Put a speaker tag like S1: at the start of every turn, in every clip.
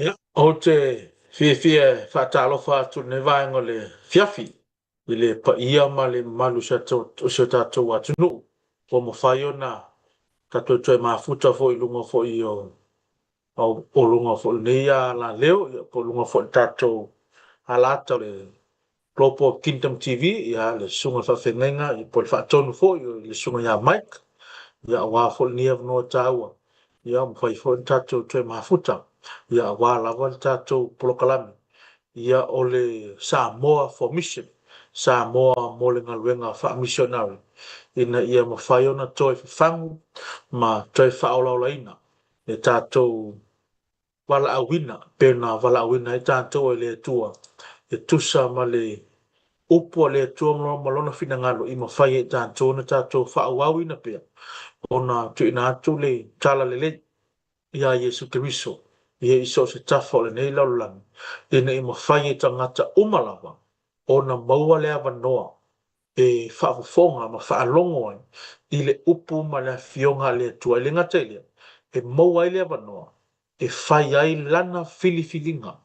S1: Ia, ou te fiafia e faatalofa atu i lenei vaega o le afiafi i le paia ma le mamalu o si o tatou atunuu ua mafai ona tatou toe mafuta foi i luga foi o o luga foi o lenei alaleo, ia, po o luga foi o le tatou alata o le Global Kingdom TV, ia, le susuga i le faafeagaiga, ia, po o le faatonu foi o le susuga ia Mike, ia, aua foi lenei avanoa taua, ia, ua mafai foi ona tatou toe mafuta, ia, aua lava le tatou polokalame, ia, o le Samoa for Mission, Samoa mo le galuega faamisionare, ina ia mafai ona toe fafagu ma toe faaolaolaina le tatou valaauina, pe na valaauina ai tatou e le Atua e tusa ma le upu a le Atua ma lona finagalo i mafai ai e tatou ona tatou faaauauina pea ona tuuina atu le tala lelei ia Iesu Keriso ia i so o se tafa o lenei lalolagi, ina ia mafai e tagata uma lava ona maua le avanoa e faafofoga ma faalogo ai i le upu ma le afioga a le Atua. E le gata i lea, e maua ai le avanoa e fai ai lana filifiliga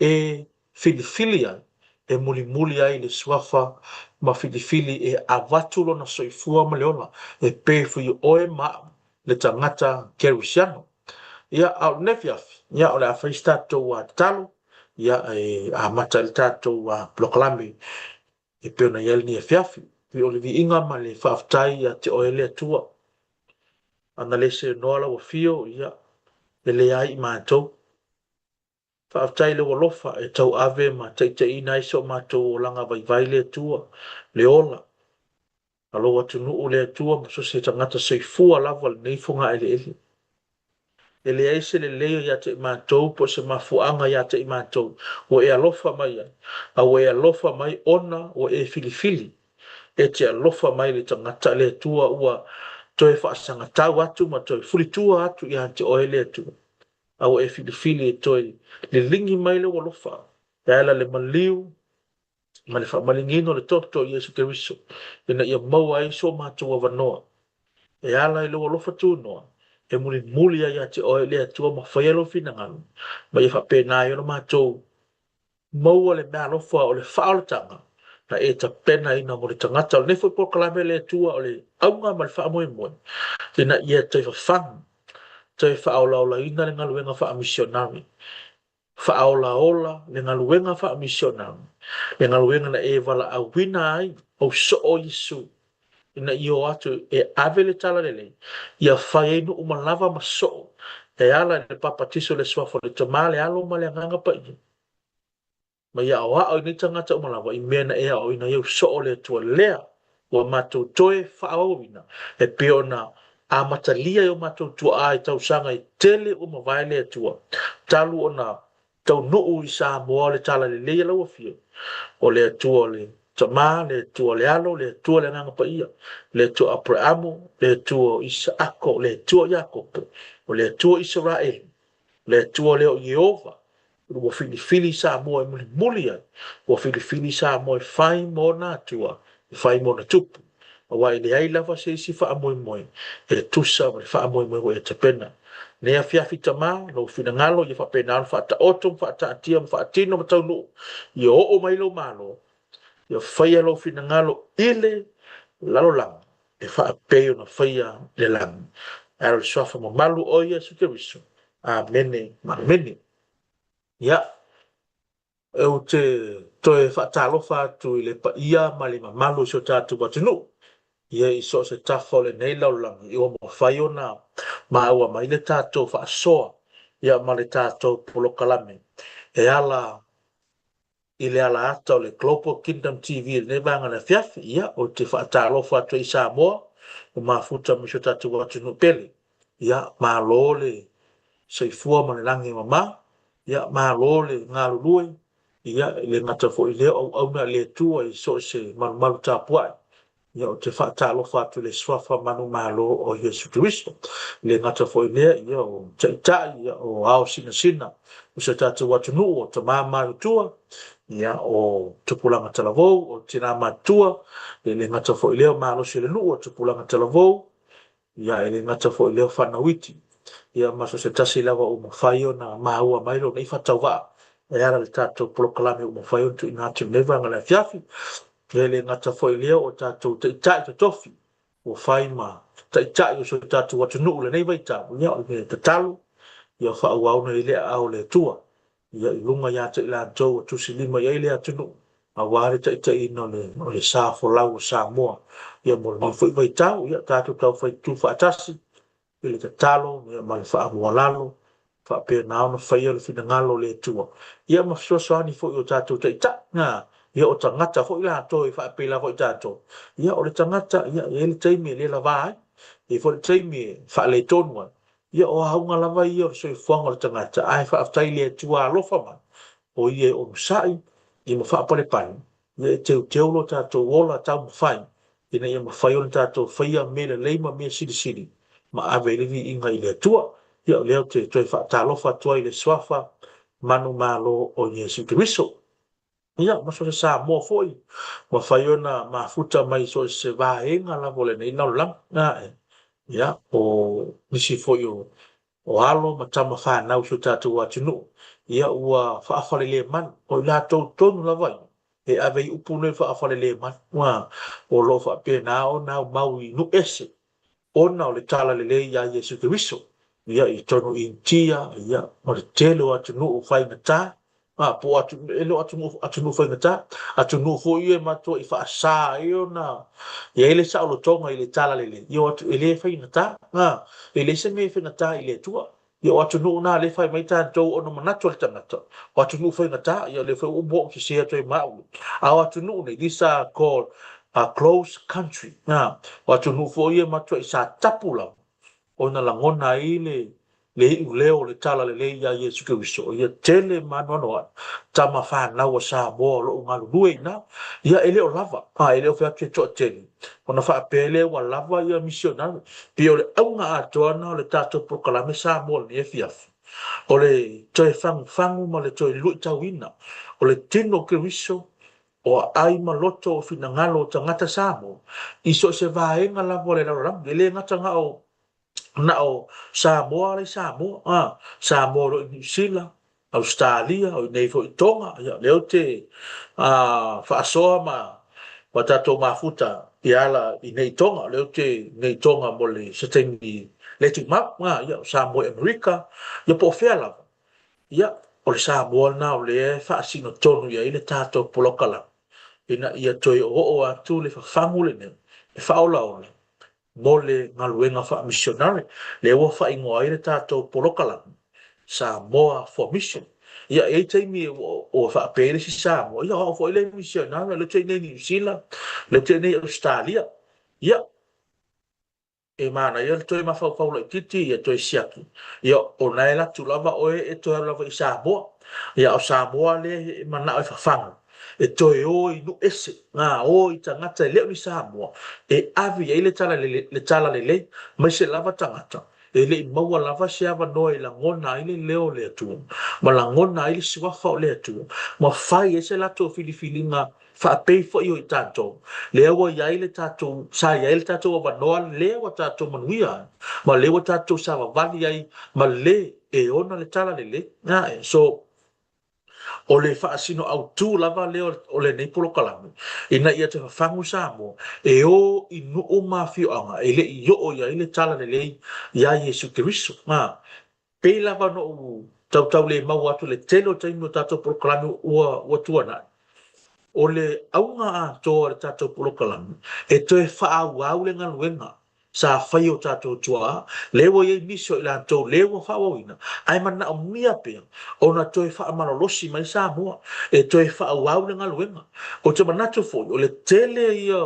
S1: e filifili ai, e mulimuli ai i le suafa ma filifili e avatu lona soifua ma le ola e pei foi o oe ma au le tagata kerisiano. Ia, a o lenei afiafi, ia, o le a fai se tatou tatalo, ia, e amata ai le tatou polokalame e pei ona i ai lenei afiafi. O le viiga ma le faafetai ia te oe le Atua. Ana le seanoa lau afio, ia, e leai i matou. Faafetai i lou alofa e tauave ma taitaiina ai so matou olaga vaivai le Atua, le ola a lou atunuu le Atua ma so o se tagata soifua lava i lenei fogaeleele. E leai se lelei o ia te i matou po o se mafuaaga ia te i matou ua e alofa mai ai, a ua e alofa mai ona ua e filifili e te alofa mai i le tagata le Atua ua toe faasagatau atu ma toe fulitua atu ia te oe le Atua. A ua e filifili e toe liligi mai lou alofa e ala i le maliu ma le faamalingina o le toto o Iesu Keriso, ina ia maua ai so matou avanoa e ala i lou alofa tunoa e mulimuli ai ia te oe le Atua ma faia lou finagalo, ma ia faapena ai ona matou maua le meaalofa o le faaolataga na e tapenaina mo le tagata. O lenei foi polokalame le Atua, o le auga ma le faamoemoe ina ia toe fafagu, toe faaolaolaina le galuega faamisionare, faaolaola le galuega faamisionare, le galuega na e valaauina ai ou soo Iesu ina ia o atu e ave le tala lelei, ia fai ai nuu manava ma soo e ala i le papatiso i le suafa o le Tama, le Alo ma le Agaga Paia, ma ia aoao i nei tagata uma lava i mea na e aoaoina ai ou soo le Atua lea ua matou toe faaauauina e pei ona amatalia e o matou tuaa i tausaga e tele ua mavae le Atua talu ona taunuu i Samoa le tala lelei a lau Afioga, o le Atua o le Tama, le Atua o le Alo, le Atua o le Agaga Paia, le Atua o Aperamo, le Atua o Isaako, le Atua o Iakopo, o le Atua o Isaraelu, le Atua lea o Ieova, ua filifili Samoa e mulimuli ai, ua filifili Samoa e fai ma ona atua, e fai ma ona tupu, aua e leai lava se isi faamoemoe e tusa ma le faamoemoe ua e tapena. Nei afiafi Tama, lou finagalo ia faapena ona faataoto ma faataatia ma faatino ma taunuu, ia oo mai lou Malo, ia faia lou finagalo i le lalolagi e faapei ona faia i le lagi. Ae o le suafa mamalu o Iesu Keriso. Amene ma amene. Ia, ou te toe faatalofa atu i le paia ma le mamalu o si o tatou atunuu, ia i so o se tafa o lenei lalolagi ua mafai ona maua mai le tatou faasoa, ia ma le tatou polokalame e ala i le alaata o le Global Kingdom TV i lenei vaega o le afiafi. Ia, ou te faatalofa atu ai i Samoa ua mafuta ma si o tatou atunuu pele. Ia, malo le soifua ma le lagi e mama. Ia, malo le galulue. Ia, e le gata foi i lea o auauna a le Atua i so o se malumalu tapuai. Ia, ou te faatalofa atu i le suafa manumalo o Iesu Keriso. E le gata foi i lea, ia, o taitai, ia, o ao sinasina o si o tatou atunuu, o tama matutua, ia, o tupulaga talavou, o tina matutua, e le gata foi i lea o malosi o le nuu, o tupulaga talavou, ia, e le gata foi i lea o fanau iti. Ia ma so o se tasi lava ua mafai ona maua mai lou nei faatauvaa e ala i le tatou polokalame ua mafai ona tuuina atu i lenei vaega o le afiafi. E le gata foi i lea o tatou taitai totofi ua fai ma taitai o si o tatou atunuu i lenei vaitau, ia o le tatalo ia faaauau i le aao o le Atua ia i luga ia te i latou ua tusilima i ai le atunuu aua le taitaiina o le sa folau o Samoa ia mo lenei foi vaitau. Ia tatou taufai tutu faatasi i le tatalo ma le faamualalo, faapena ona faia le finagalo o le Atua ia ma fesoasoani foi i o tatou taitai. Ia o tagata foi latou e faapei lava i tatou. Ia o le tagata, ia e i ai le taimi e le lava ai, e i ai foi le taimi e faaletonu ai. Ia o auga lava ia o le soifuaga o le tagata, ae faafetai i le Atua alofa mai, o ia e onosai ia ma faapalepale, ia e teuteu lo tatou ola taumafai ina ia mafai ona tatou faia mea lelei ma mea silisili ma ave ai le viiga i le Atua. Ia o lea ou te toe faatalofa atu ai i le suafa manumalo o Iesu Keriso. Ia, ma so o se Samoa foi ua mafai ona mafuta mai i so o se vaega lava o lenei lalolagi. Ia, o nisi foi o alo ma tama fanau i si o tatou atunuu, ia ua faafalelemalu. O i latou tonu lava ia e ave ai upu nei faafalelemalu, o lo o faapena ona aumau i nuu ese ona o le talalelei ia Iesu Keriso. Ia i totonu o Initia, ia ma le tele o atunuu faigata, po o e le o atunuu faigata, atunuu foi ia e matuai faasa ai ona i ai le saolotoga i le talalelei, ia o atu, e le faigata, e leai se mea e faigata i le Atua. Ia o atunuu na lea e fai mai tatou ona manatu o le tagata, o atunuu faigata, ia o lea foi ua ou sese atu ai ma au. A o atunuu nei, these are called a closed country. O atunuu foi ia e matuai sa tapu lava ona lagona ai le iuleo o le talalelei ia Iesu Keriso. Ia tele ma anoanoai tama fanau a Samoa o lo o galulue i ina. Ia e le o lava, e le o fai atu e toatele, ona faapea lea ua lava ia misionare. Pei o le auga atoa lena o le tatou polokalame Samoa i lenei afiafi, o le toe fagufagu ma le toe luitauina o le tino o Keriso o aai ma loto o finagalo o tagata Samoa i so o se vaega lava o le lalolagi. E le gata na o Samoa la i Samoa, Samoa o lo o i Niu Sila, Ausetalia, o i inei foi i Toga. Ia, o lea ou te faasoa ma tatou mafuta i ala i nei i Toga. O lea ou te i nei i Toga mo le se taimi le tumau. Ia, o Samoa i Amerika, ia po o fea lava. Ia, o le Samoa lena o lea e faasino tonu i ai le tatou polokalame ina ia toe oo atu le fafagu lenei e faaolaola mo le galuega faamisionare. Lea ua faaigoa ai le tatou polokalame Samoa for Mission. Ia, e i ai taimi ua faapea ai le isi Samoa, ia o au foi le misionare, o lea ou te i inei i Niu Sila, o lea ou te i inei i Ausetalia. Ia, e manaia le toe mafaufau laitiiti ia toe siaki, ia o na e alu atu lava oe e toe alu lava i Samoa. Ia o Samoa lea e manao e fafagu, e toe o i nuu ese, o i tagata e le o ni Samoa, e ave i ai le talalelei, aemaise lava tagata e le i maua lava se avanoa e lagona ai le leo o le Atua, ma lagona ai le suafa o le Atua, ma fai ai se latou filifiliga faapei foi o i tatou, lea ua i ai le tatou, sa i ai le tatou avanoa, lea ua tatou manuia ai, ma lea ua tatou savavali ai ma le e ona le talalelei. So, o le faasino autu lava lea o lenei polokalame, ina ia te fafagu Samoa, e o i nuu ma afioaga e le i oo i ai le talalelei ia Iesu Keriso. Pei lava ona ou tautaulemau atu i le tele o taimi o tatou polokalame ua tuanai, o le auga atoa o le tatou polokalame, e toe faaauau le galuega sa fai e o tatou tuaa, lea ua i ai nisi o i latou lea ua faaauauina, ae manaomia pea ona toe faamalolosi mai Samoa e toe faaauau le galuega. Ou te manatu foi, o le tele ia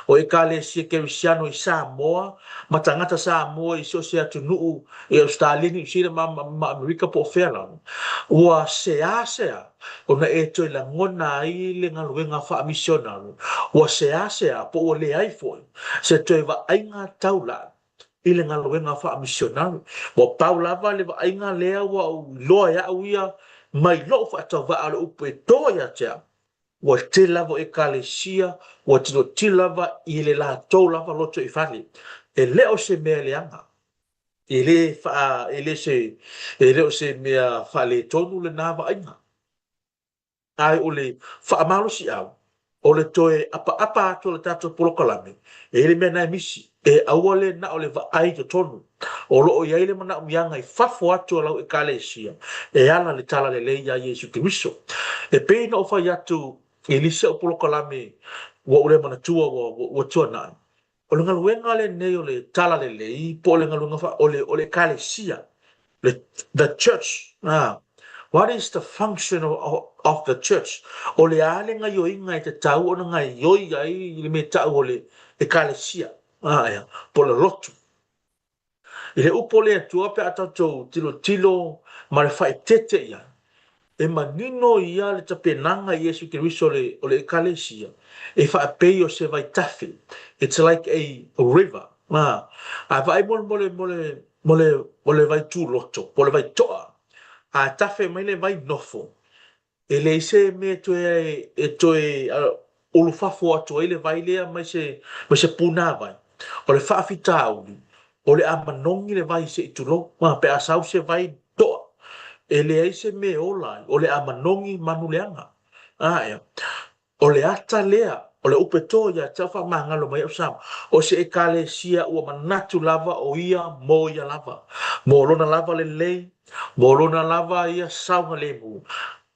S1: o ekalesia kerisiano i Samoa ma tagata Samoa i so o se atunuu i Ausetalia, Niu Sila ma Amerika po o fea lava, ua seasea ona e toe lagona ai le galuega faamisionare, ua seasea po ua leai foi se toe vaaiga taulai i le galuega faamisionare. Ua pau lava le vaaiga lea ua ou iloa e au ia mai lou faatauvaa o le upu e to ia te au, ua tele lava o ekalesia ua tilotilo lava i le latou lava lotoifale. E le o se mea leaga. E le faa, e le se, e le o se mea faaletonu lena vaaiga. Ae o le faamalosiau, o le toe apaapa atu o le tatou polokalame, e i ai le mea na e misi, e aua le na o le vaai i totonu. O lo o i ai le manaomiaga i fafo atu o lau ekalesia e ala i le talalelei ia Iesu Keriso. E pei ona ou fai atu i nisi o polokalame ua ou le manatua ua tuanai, o le galuega lenei o le talalelei po o le galuega o le ekalesia, the church. What is the function of the church? O le a le gaioiga e tatau ona gaioi ai i le mea tau o le ekalesia, ea, po o le lotu. I le upu o le Atua pe a tatou tilotilo ma le faaeteete i ai, e manino ia le tapenaga i Iesu Keriso o le ekalesia, e faapei o se vaitafe. It's like a river. A vaai mo le vai tuloto, po o le vai toa. A tafe mai le vai nofo, e leai se mea e toe ulufafo atu ai le vai lea mai se punavai. O le faafitauli, o le a manogi le vai se i tulou. Pe a sau se vai toa, e leai se mea ola ai, o le a manogi manuleaga. Ea. O le ata lea, o le upu e to ia te au faamagalo mai au Samoa, o se ekalesia ua manatu lava o ia mo ia lava. Mo lona lava lelei, mo lona lava ia saogalemu,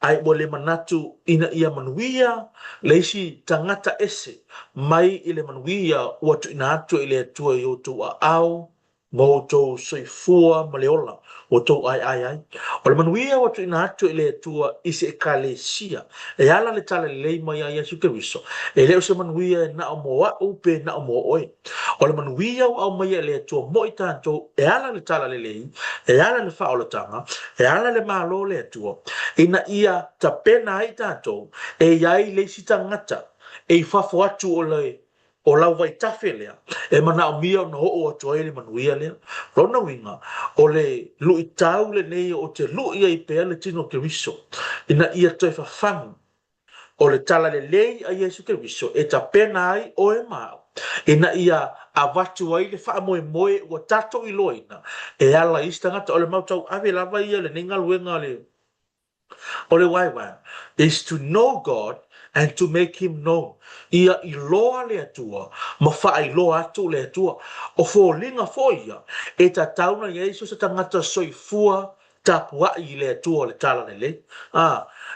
S1: ae ua le manatu ina ia manuia le isi tagata ese mai i le manuia ua tuuina atu i le Atua i outou aao, ma outou soifua ma le ola, ua outou aeae ai. O le manuia ua tuuina atu i le Atua i se ekalesia, e ala le talalelei mai ia Iesu Keriso, e le o se manuia e na o mo au pe na o mo oe. O le manuia ua aumaia e le Atua mo i tatou, e ala le talalelei, e ala le faaolataga, e ala le Malo o le Atua, ina ia tapena ai tatou, e i ai le isi tagata e i fafo atu o le o lau vaitafe lea, e manaomia ona oo atu ai le manuia lea. Lona uiga, o le luitau lenei o te lui ai pea le tino o Keriso, ina ia toe fafagu o le talalelei a Iesu Keriso e tapena ai oe ma au, ina ia avatu ai le faamoemoe ua tatou iloaina e ala i isi tagata. O le mau tauave lava ia lenei galuega o le YWAM is to know God and to make him known. Ia iloa le Atua ma faailoa atu le Atua. O foliga foi ia e tatau ona i ai so o se tagata soifua tapuai i le Atua o le talalelei.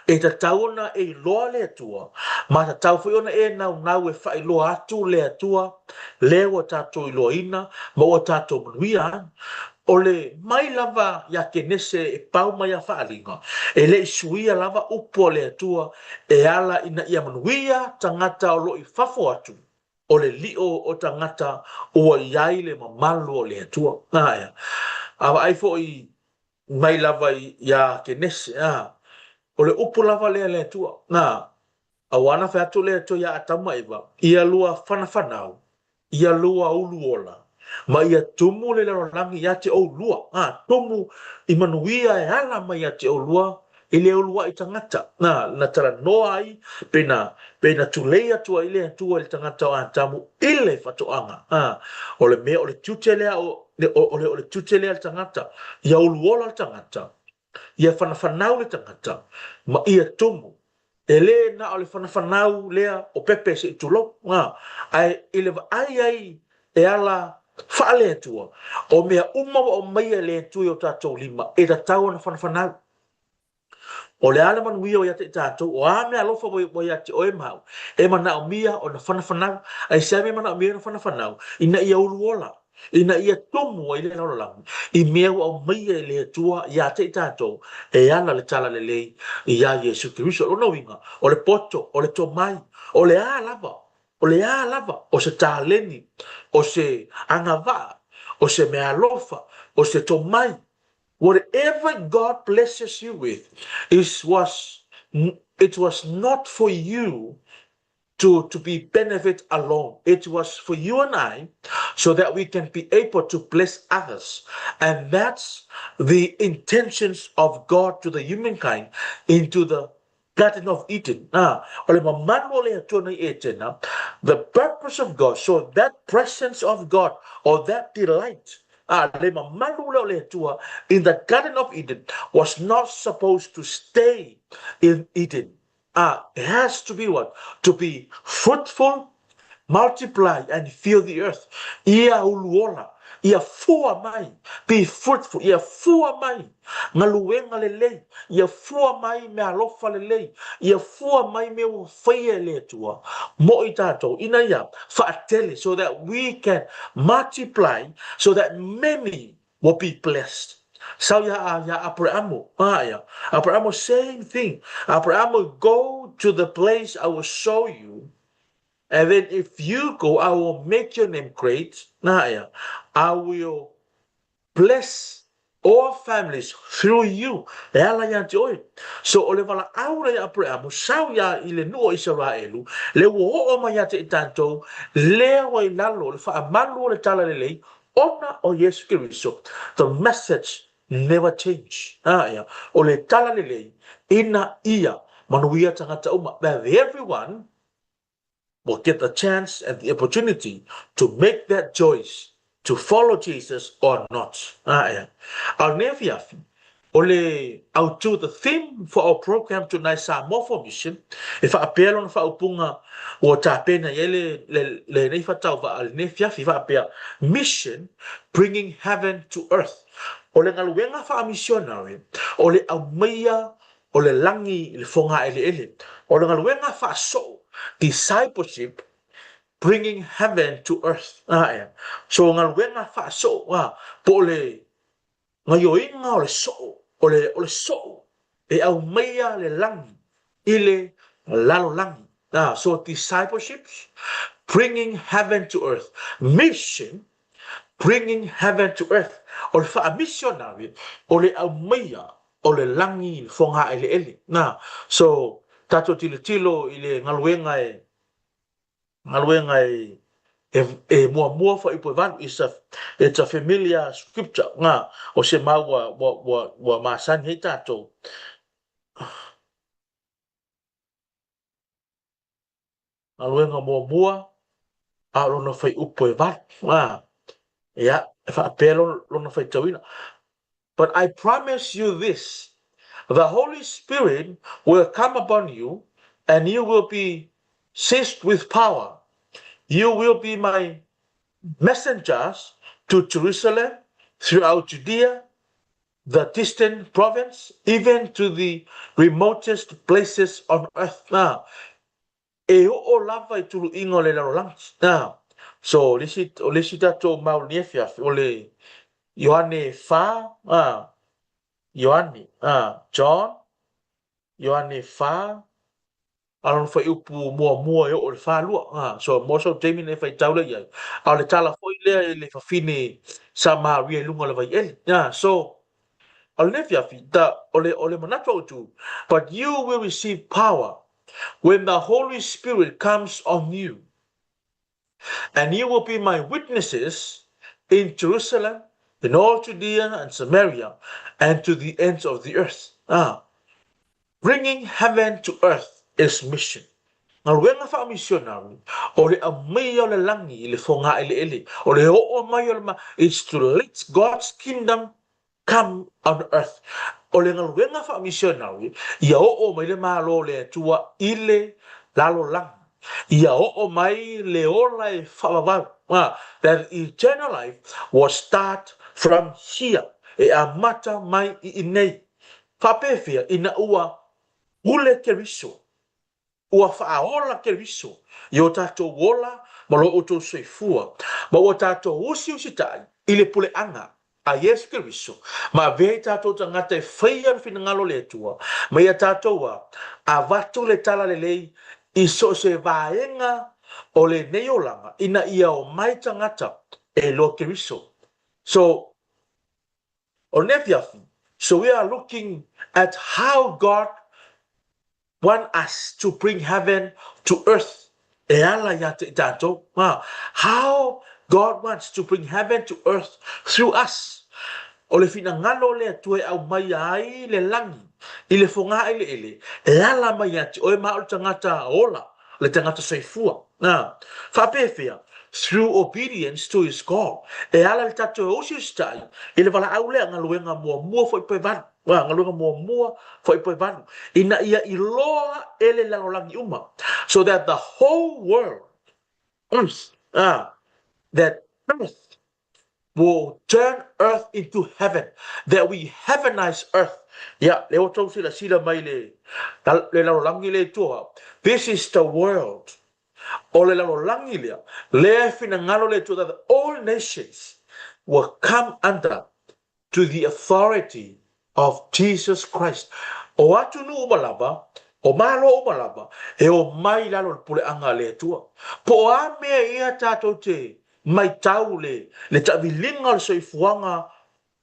S1: E tatau ona e iloa le Atua, ma tatau foi ona e naunau e faailoa atu le Atua lea ua tatou iloaina ma ua tatou manuia ai. O le mai lava ia Kenese e pau mai a Faaaliga, e le i suia lava upu a le Atua e ala ina ia manuia tagata o lo o i fafo atu o le lio o tagata ua i ai le mamalu o le Atua. A vaai foi mai lava ia Kenese, o le upu lava lea le Atua, aua na fai atu le Atua ia Atamu ma Eva, ia lua fanafanau, ia lua uluola, ma ia tumu le lalolagi ia te oulua. Tumu i manuia e ala mai ia te oulua, i le uluai tagata. Na talanoa ai, pe na tulei atu ai le Atua i le tagata o Atamu i le faatoaga. O le mea o le tiute lea, o le tiute lea le tagata, ia uluola le tagata, ia fanafanau le tagata, ma ia tumu. E le na o le fanafanau lea o pepe se i tulou. Ae i le vaai ai e ala faale Atua, o mea uma ua aumaia e le Atua i o tatou lima, e tatau ona fanafanau. O le a le manuia o ia te i tatou, o a mea alofa ua ia te oe ma au, e manaomia ona fanafanau. Ai se a mea e manaomia ona fanafanau, ina ia uluola, ina ia tumu ai le lalolagi, i mea ua aumaia e le Atua ia te i tatou, e ala le talalelei ia Iesu Keriso. Lona uiga, o le poto, o le tomai, o le a lava, o le a lava, o se taleni, o se agavaa, o se mea alofa, o se tomai. Whatever God blesses you with, it was not for you to be benefit alone. It was for you and I, so that we can be able to bless others. And that's the intentions of God to the humankind into the Garden of Eden. O le mamalu o le Atua nei Etena, the purpose of God, so that presence of God, or that delight, A le mamalu lea o le Atua in the Garden of Eden was not supposed to stay in Eden. A it has to be what? To be fruitful, multiply and fill the earth. Ia uluola, ia fua mai, be fruitful, ia fua mai galuega lelei, ia fua mai meaalofa lelei, ia fua mai mea ua faia e le Atua mo i tatou, ina ia faatele, so that we can multiply, so that many will be blessed. Sau ia Aperamo, ia Aperamo, same thing. Aperamo, go to the place I will show you, and then if you go, I will make your name great. Ia, I will bless all families through you. E ala ia te oe. So o le valaau lea ia Aperamo, sau ia i le nuu o Isaraelu, le ua oo mai ia te i tatou, lea ua i lalo o le faamalu o le Talalelei, ona o Iesu Keriso. The message never change. Ia, o le Talalelei, ina ia manuia tagata uma. That everyone will get the chance and the opportunity to make that choice to follow Jesus or not. Ia. A o lenei afiafi, o le autu, the theme for our program tonight, Samoa for Mission, e faapea lona faaupuga ua tapena i ai lenei faatauvaa lenei afiafi, faapea, Mission Bringing Heaven to Earth. O le galuega faamisionare, o le aumaia o le lagi i le fogaeleele. O le galuega faasoo, discipleship bringing heaven to earth. Ia. So galuega faasoo, po o le gaioiga o le soo, o le soo e aumaia le lagi i le lalolagi. So discipleship bringing heaven to earth. Mission bringing heaven to earth. O le faamisionari, o le aumaia o le lagi i le fogaeleele. Na, so tatou tilotilo i le galuega e muamua fuaiupu e 8. It's a familiar scripture nga o se mau ua masani ai tatou. Galuega muamua a o lona fuaiupu e 8 nga. Ia, e faapea lona faitauina. But I promise you this, the Holy Spirit will come upon you and you will be seized with power. You will be my messengers to Jerusalem, throughout Judea, the distant province, even to the remotest places on earth. Now, e oo lava i tuluiga o le lalolagi. Now, so o le isi tatou mau ni afiafi, o le Ioane 4, Ioane, John, Ioane 4, a lona fuaiupu muamua e oo i le 42. So mo sau taimi na e faitau lea i ai. A o le tala foi lea i le fafine Samaria i luga o le vaiele. So, o lenei afiafi, o le manatu autu, but you will receive power when the Holy Spirit comes on you, and you will be my witnesses in Jerusalem, in all Judea and Samaria, and to the ends of the earth. Bringing heaven to earth is mission. Galuega faamisionari, o le aumaia o le lagi i le fogaeleele, o le oo mai o le ma, it's to let God's kingdom come on earth. O le galuega faamisionari, ia oo mai le malo o le Atua i le lalolagi. Ia oo mai le ola e faavavau. That eternal life will start from here. E amata mai i inei. Faapefea ina ua pule Keriso. Ua faaola Keriso i o tatou ola ma lo outou soifua. Ma ua tatou usiusitai i le puleaga a Iesu Keriso. Ma avea i tatou tagata e faia le finagalo o le Atua. Ma ia tatou a avatu le talalelei i so o se vaega o lenei olaga ina ia omai tagata e iloa Keriso. So, o lenei afiafi, so we are looking at how God want us to bring heaven to earth. E ala ia te i tatou. How God wants to bring heaven to earth through us. O le finagalo o le Atua e aumaia ai le lagi i le fogaeleele, e ala mai ia te oe ma au le tagata ola, le tagata soifua. Faapefea, Through obedience to his call. E ala i le tatou e usiusitai i le valaau lea, galuega muamua fuaiupu 8. Galuega muamua fuaiupu 8. Ina ia iloa e le lalolagi uma. So that the whole world, earth, that earth will turn earth into heaven, that we heavenize earth. Ia, lea ua outou silasila mai le lalolagi lea i tua. This is the world. O le lalolagi lea, lea e finagalo le Atua that all nations will come under to the authority of Jesus Christ. O atunuu uma lava, o Malo uma lava, e omai i lalo o le puleaga a le Atua. Po o a mea ia tatou te matau le le taaviliga o le soifuaga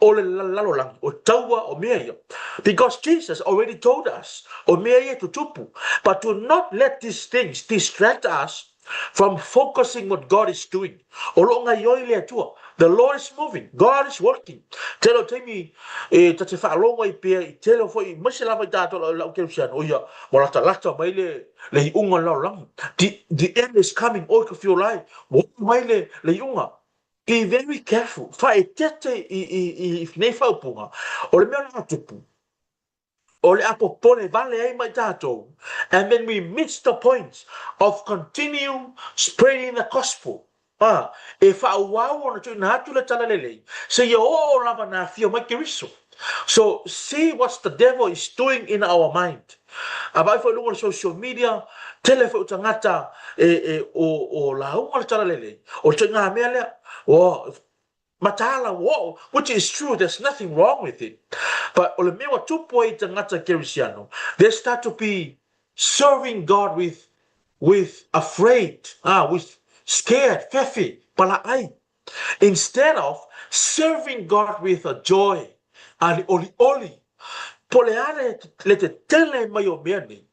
S1: o le lalolagi, o taua o mea ia. Because Jesus already told us, o mea ia e tutupu. But do not let these things distract us from focusing what God is doing. O lo o gaioi le Atua. The Lord is moving. God is working. Tele o taimi e ta te faalogo ai pea i tele o foi, maise lava i tatou lau kerisiano, o ia, ua latalata mai le le iuga o le lalolagi. The end is coming, oi ka fio lai, ua oo mai le le iuga. Be very careful, faaeteete i i i nei faaupuga, o le mea o le a tupu, o le a popole vale ai ma i tatou, and then we miss the point of continue spreading the gospel. A, e faaauau ona tuuina atu le tala lelei, seia oo lava na afio mai Keriso. So, see what the devil is doing in our mind. A vaai foi i luga o le social media, tele foi o tagata e, e, o, o lauga le tala lelei, o le ituaiga mea lea, o, mataala ua oo, which is true, there's nothing wrong with it. But o le mea ua tupu ai i tagata Kerisiano, they start to be serving God with, with afraid, ah, with scared, fefe, palaai. Instead of serving God with a joy, a le olioli, po o le a le, le tetele mai o mea nei,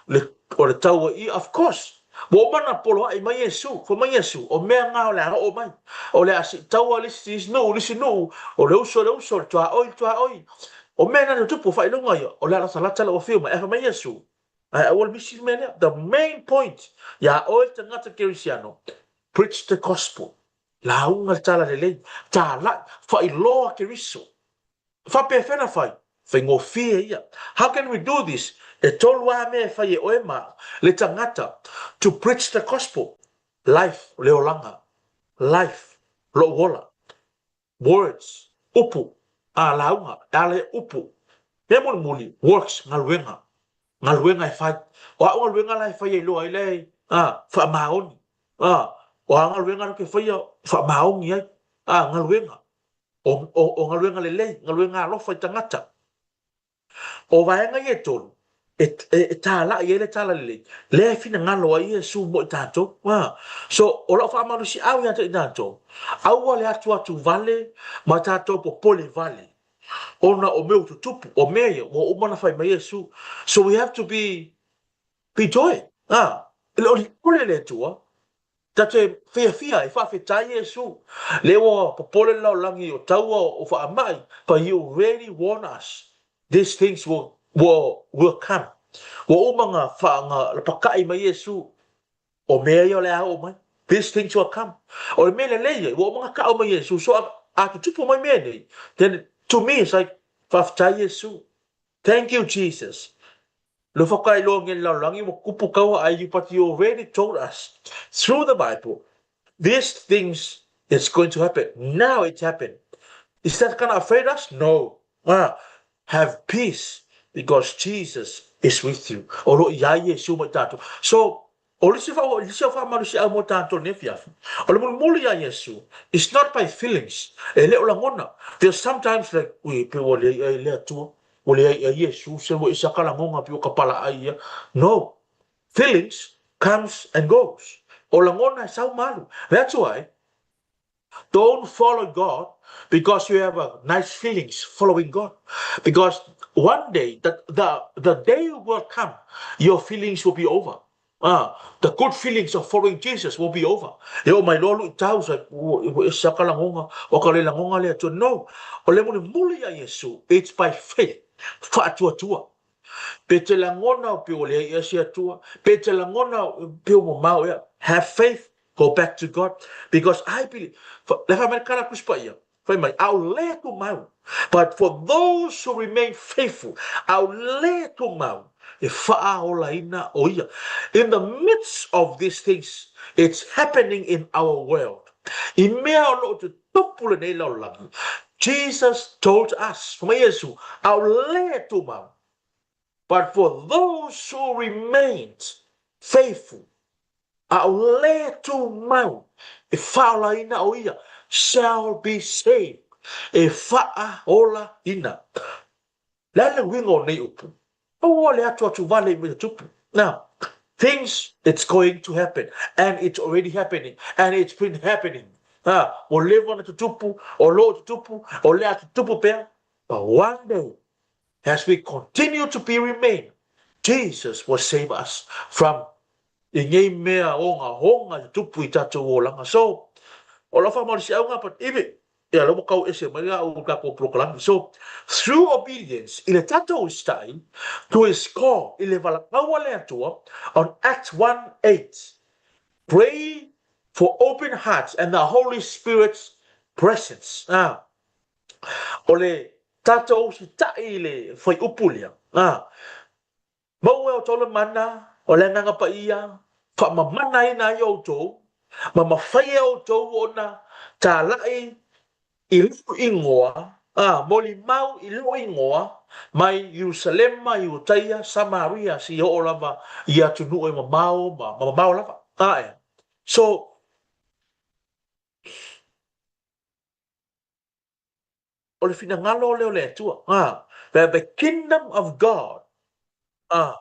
S1: le, o le taua ia, of course, ua uma ona poloai mai Iesu, fai mai Iesu, o mea nga o le a oo mai, o le a siitaua le isi nuu i le isi nuu, o le uso i le uso, o le tuaoi i le tuaoi, o mea na tutupu, faailoga ia, o le a latalata lau afio mai, ae fai mai Iesu, ae aua le misi le mea lea, the main point, iā oe le tagata kerisiano, preach the gospel, lauga le tala lelei, talai, faailoa Keriso. Faapefea ona fai? Faigofie ia. How can we do this? E tolu lava mea e fai e oe ma le tagata to preach the gospel. Life, le olaga. Life, lou ola. Words, upu, a lauga, e ala ia upu. Mea mulimuli, works, galuega. Galuega e fai. O au galuega la e fai ai loa ai le, a, faamaoni. A, o a galuega la ou te faia, faamaoni ai. A, galuega. O, o, o galuega lelei, galuega alofa i tagata. O vaega ia e tolu, e, e, e tālai ai le talalelei, lea e finagalo ai Iesu mo i tatou. A, so, o lau faamalosiau ia te i tatou, aua le atuatu vale ma tatou popole vale, ona o mea ua tutupu, o mea ia, ua uma ona fai mai Iesu. So we have to be, be joy. A, e le olioli le Atua, Ta te fiafia e faafetai Iesu, lea ua popole le lalolagi o taua o faamai, but he already warned us these things will, will, will come. Ua uma nga, wha, nga lapakaʻi mai Iesu, o mea ia o le a oo mai. These things will come. O le mea lelei ia, ua uma nga kaʻo mai Iesu, so a, a tutupu mai mea nei, then to me it's like, faafetai Iesu. Thank you Jesus. Lo whakailoa nge lalolagi ua kupu kaua ai you but you already told us through the Bible these things it's going to happen now it's happened is that gonna afraid us no ah have peace because Jesus is with you o lo i ai Iesu ma i tatou so O le isi o faamalosiau mo tatou i lenei afiafi, o le mulimuli iā Iesu, it's not by feelings, e le o lagona. There's sometimes like, ui, pei ua leai ai le Atua, ua leai ai Iesu, se ua ese ka lagona pei ua ka palaai ia. No, feelings comes and goes. O lagona e sau ma alu. That's why Don't follow God because you have a nice feelings following God. Because one day, the, the, the day will come, your feelings will be over. The good feelings of following Jesus will be over. E oo mai loa luitau, sa, ua ese lava ka lagoga, ua ka le lagoga le Atua. No, o le mulimuli iā Iesu, it's by faith, faatuatua. Pe te lagona pe ua leai ea se Atua, pe te lagona pe ua mamao ea, have faith. Go back to God. Because I believe, le fai mai le kala Tusi Paia, fai mai, a o le tumau. But for those who remain faithful, a o le tumau, e faaolaina o ia. In the midst of these things, it's happening in our world. I mea o lo o tutupu lenei lalolagi, Jesus told us, fai mai Iesu, a o le tumau. But for those who remained faithful, a o le tumau e faaolaina o ia, shall be saved, e faaolaina. Le a le uiga o nei upu? Aua le atuatu vale i mea tutupu. Now, things it's going to happen and it's already happening and it's been happening. Ha, ua leva ona tutupu, o lo o tutupu, o le a tutupu pea. But one day, as we continue to be remain, Jesus will save us from i nei mea ogaoga i tutupu i tatou olaga. So, o lau faamalosiauga, but even, ia lea ua kau ese mai la au tatou polokalame. So, through obedience, i le tatou usitai, to his call, i le valaau a le Atua, on Acts 1:8, pray for open hearts and the Holy Spirit's presence. Ah, o le tatou usitai i le fuaiupu lea, ah, maua e outou le mana o le Agaga Paia, faamamanaina ai outou, ma mafai e outou ona talai i lou igoa, ah, molimau i lou igoa, mai Ierusalema, Iutaia, Samaria, seia oo lava i atunuu e mamao ma mamao lava. Ah, ea. So, O le finagalo lea o le Atua, a, that the kingdom of God, a,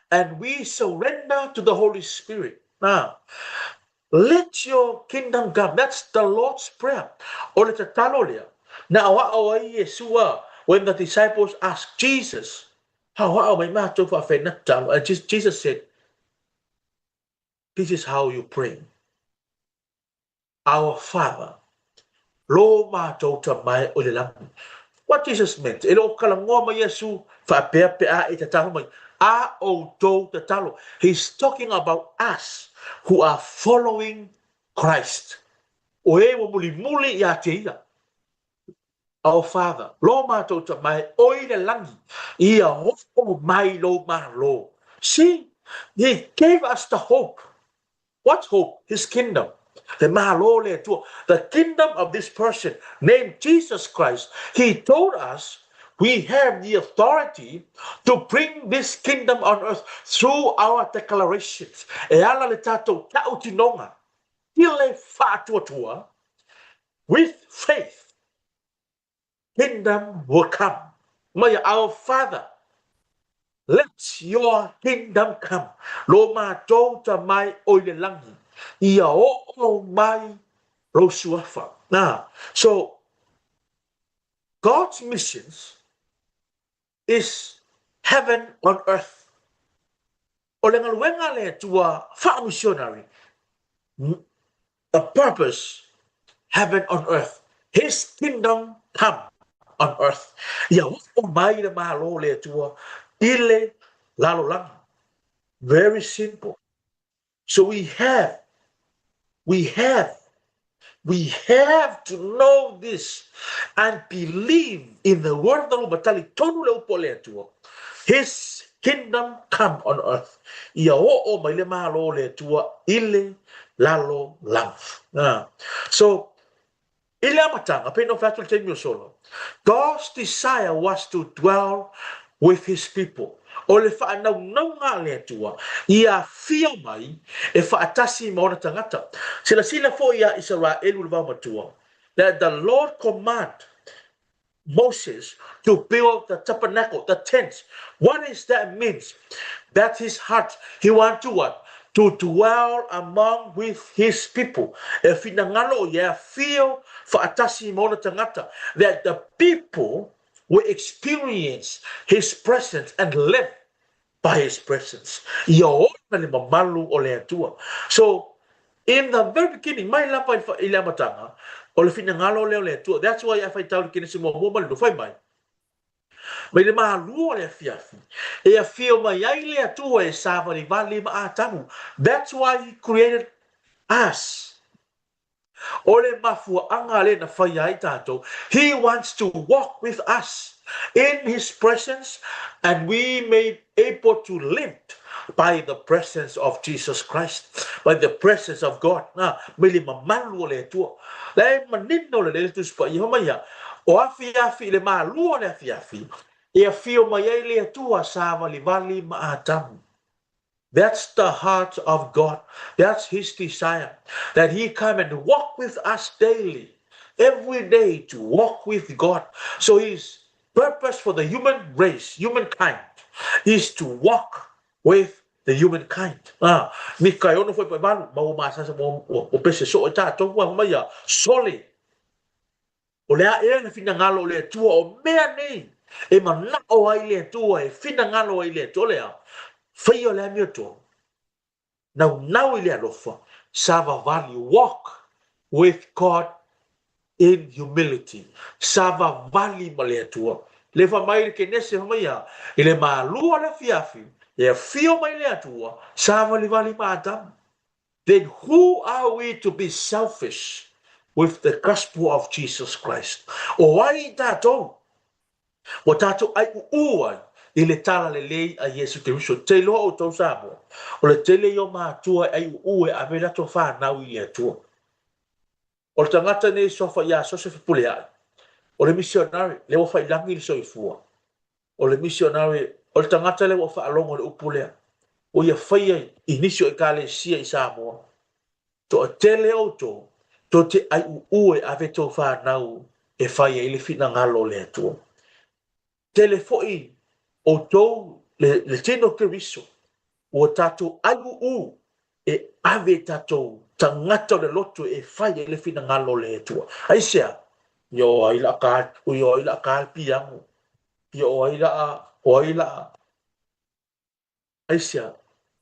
S1: and we surrender to the Holy Spirit, a, let your kingdom come. That's the Lord's Prayer. O le tatalo lea, na aoao ai Iesu, a, when the disciples asked Jesus, aoao mai matou faafeai na tatalo. And Jesus said, this is how you pray. Our Father, lo matou Tama e o i le lagi. What Jesus meant, e le o talanoa mai Iesu faapea pe a e tatalo mai, a outou tatalo. He's talking about us who are following Christ. O e ua mulimuli ia te ia. Our Father, lo matou Tama e o i le lagi, ia oo mai lou Malo. See, He gave us the hope. What hope? His kingdom. Le Malo le Atua. The kingdom of this person named Jesus Christ. He told us we have the authority to bring this kingdom on earth through our declarations. E ala le tatou tautinoga i le faatuatua with faith. Kingdom will come. Mai our Father, let your kingdom come. Lo matou Tama o i le lagi, ia oo mai lou suafa. Na, so God's missions is heaven on earth. O le galuega a le Atua faa-missionary, the purpose, heaven on earth, His kingdom come on earth. Ia oo mai le Malo o le Atua i le lalolagi. Very simple. So we have, we have, we have to know this and believe in the word of the Lord. Ma talitonu le upu a le Atua. His kingdom come on earth. Ia oo mai le Malo o le Atua i le lalolagi. Ah. So, I le amataga, pei ona fai atu i le taimi o sola, God's desire was to dwell with his people. O le faanaunauga a le Atua, ia afio mai e faatasi ma ona tagata. Silasila foi ia Isaraelu le vaomatua, that the Lord command Moses to build the tabernacle, the tent. What is that means? That's his heart. He want to what? To dwell among with his people. E finagalo o ia e afio faatasi ma ona tagata. That the people will experience his presence and live by his presence. Ia ola le mamalu o le Atua. So, in the very beginning, mai lava i le amataga, o le finagalo lea o le Atua. That's why a faitau i le Kenesi muamua ma le lua, fai mai, Mai le malua o le afiafi, e afio mai ai le Atua e savalivali ma Atamu. That's why he created us. O le mafuaaga lea na faia ai tatou, He wants to walk with us in His presence and we may able to live by the presence of Jesus Christ, by the presence of God. Na, mai le mamalu o le Atua. La e manino le le Tusi Paia, fai mai ia, o afiafi i le malua o le afiafi, e afio mai ai le Atua savalivali ma Atamu. That's the heart of God. That's His desire. That He come and walk with us daily, every day to walk with God. So His purpose for the human race, humankind, is to walk with the humankind. Ah, mika e ono foi pa valu, ma ua masasa ma ua pese soo e tatou, ua mai ia, sole. O le a ea le finagalo o le Atua o mea nei e manao ai le Atua, e finagalo ai le Atua, o le a? Faia le amiotonu, naunau i le alofa, savavali, walk with God in humility, savavali ma le Atua. Le fai mai le Kenese, fai mai ia, i le malua o le afiafi, e afio mai le Atua, savalivali ma Atamu. Then who are we to be selfish with the gospel of Jesus Christ? O ai tatou? Ua tatou aiuʻu ai i le talalelei a Iesu Keriso. Te iloa outou Samoa, o le tele ia o matua e aiuʻu e ave latou fanau i le Atua. O le tagata nei suafa ia Joseph Puleaʻi, o le missionary, lea ua failagi le soifua. O le missionary, o le tagata lea ua faalogo i le upu lea, ua ia faia i nisi o Ekalesia i Samoa. Toatele outou, tou te aiuʻu e ave tou fanau e fai ai le finagalo o le Atua. Tele foi outou le tino Keriso, ua tatou aiuʻu e ave tatou tagata o le loto e fai ai le finagalo o le Atua. Aisea? Ia o ai la ka, ia o ai la ka piango. Ia o ai la, o ai la. Aisea?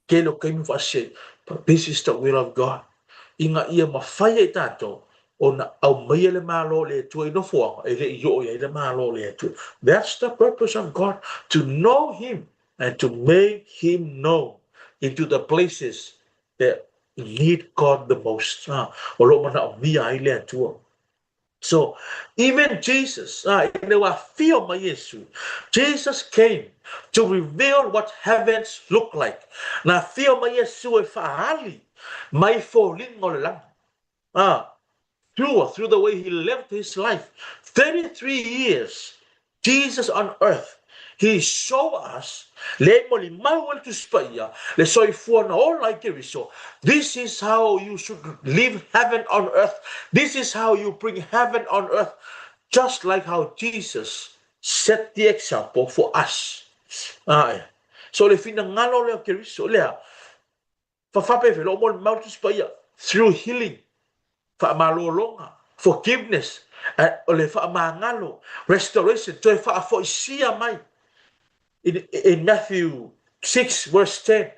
S1: Tele o taimi faasese, but this is the will of God. Ina ia mafai ai tatou ona aumaia le Malo o le Atua i nofoaga e le i oo i ai le Malo o le Atua. That's the purpose of God, to know Him and to make Him known into the places that need God the most. Ah, o lo o manaomia ai le Atua. So, even Jesus, ah, ina ua afio mai Iesu, Jesus came to reveal what heavens look like. Na afio mai Iesu e faaali mai foliga o le lagi. Ah, through the way he lived his life, 33 years, Jesus on earth, he show us, le molimau e le Tusi Paia, le soifua na ola ai Keriso. This is how you should live heaven on earth. This is how you bring heaven on earth. Just like how Jesus set the example for us. Ae. So le finagalo lea o Keriso, lea, fafape fe, lo molimau le Tusi Paia, through healing, faamalologa, forgiveness, o le faamagalo, restoration, toe faafoisia mai. In Matthew 6 verse 10,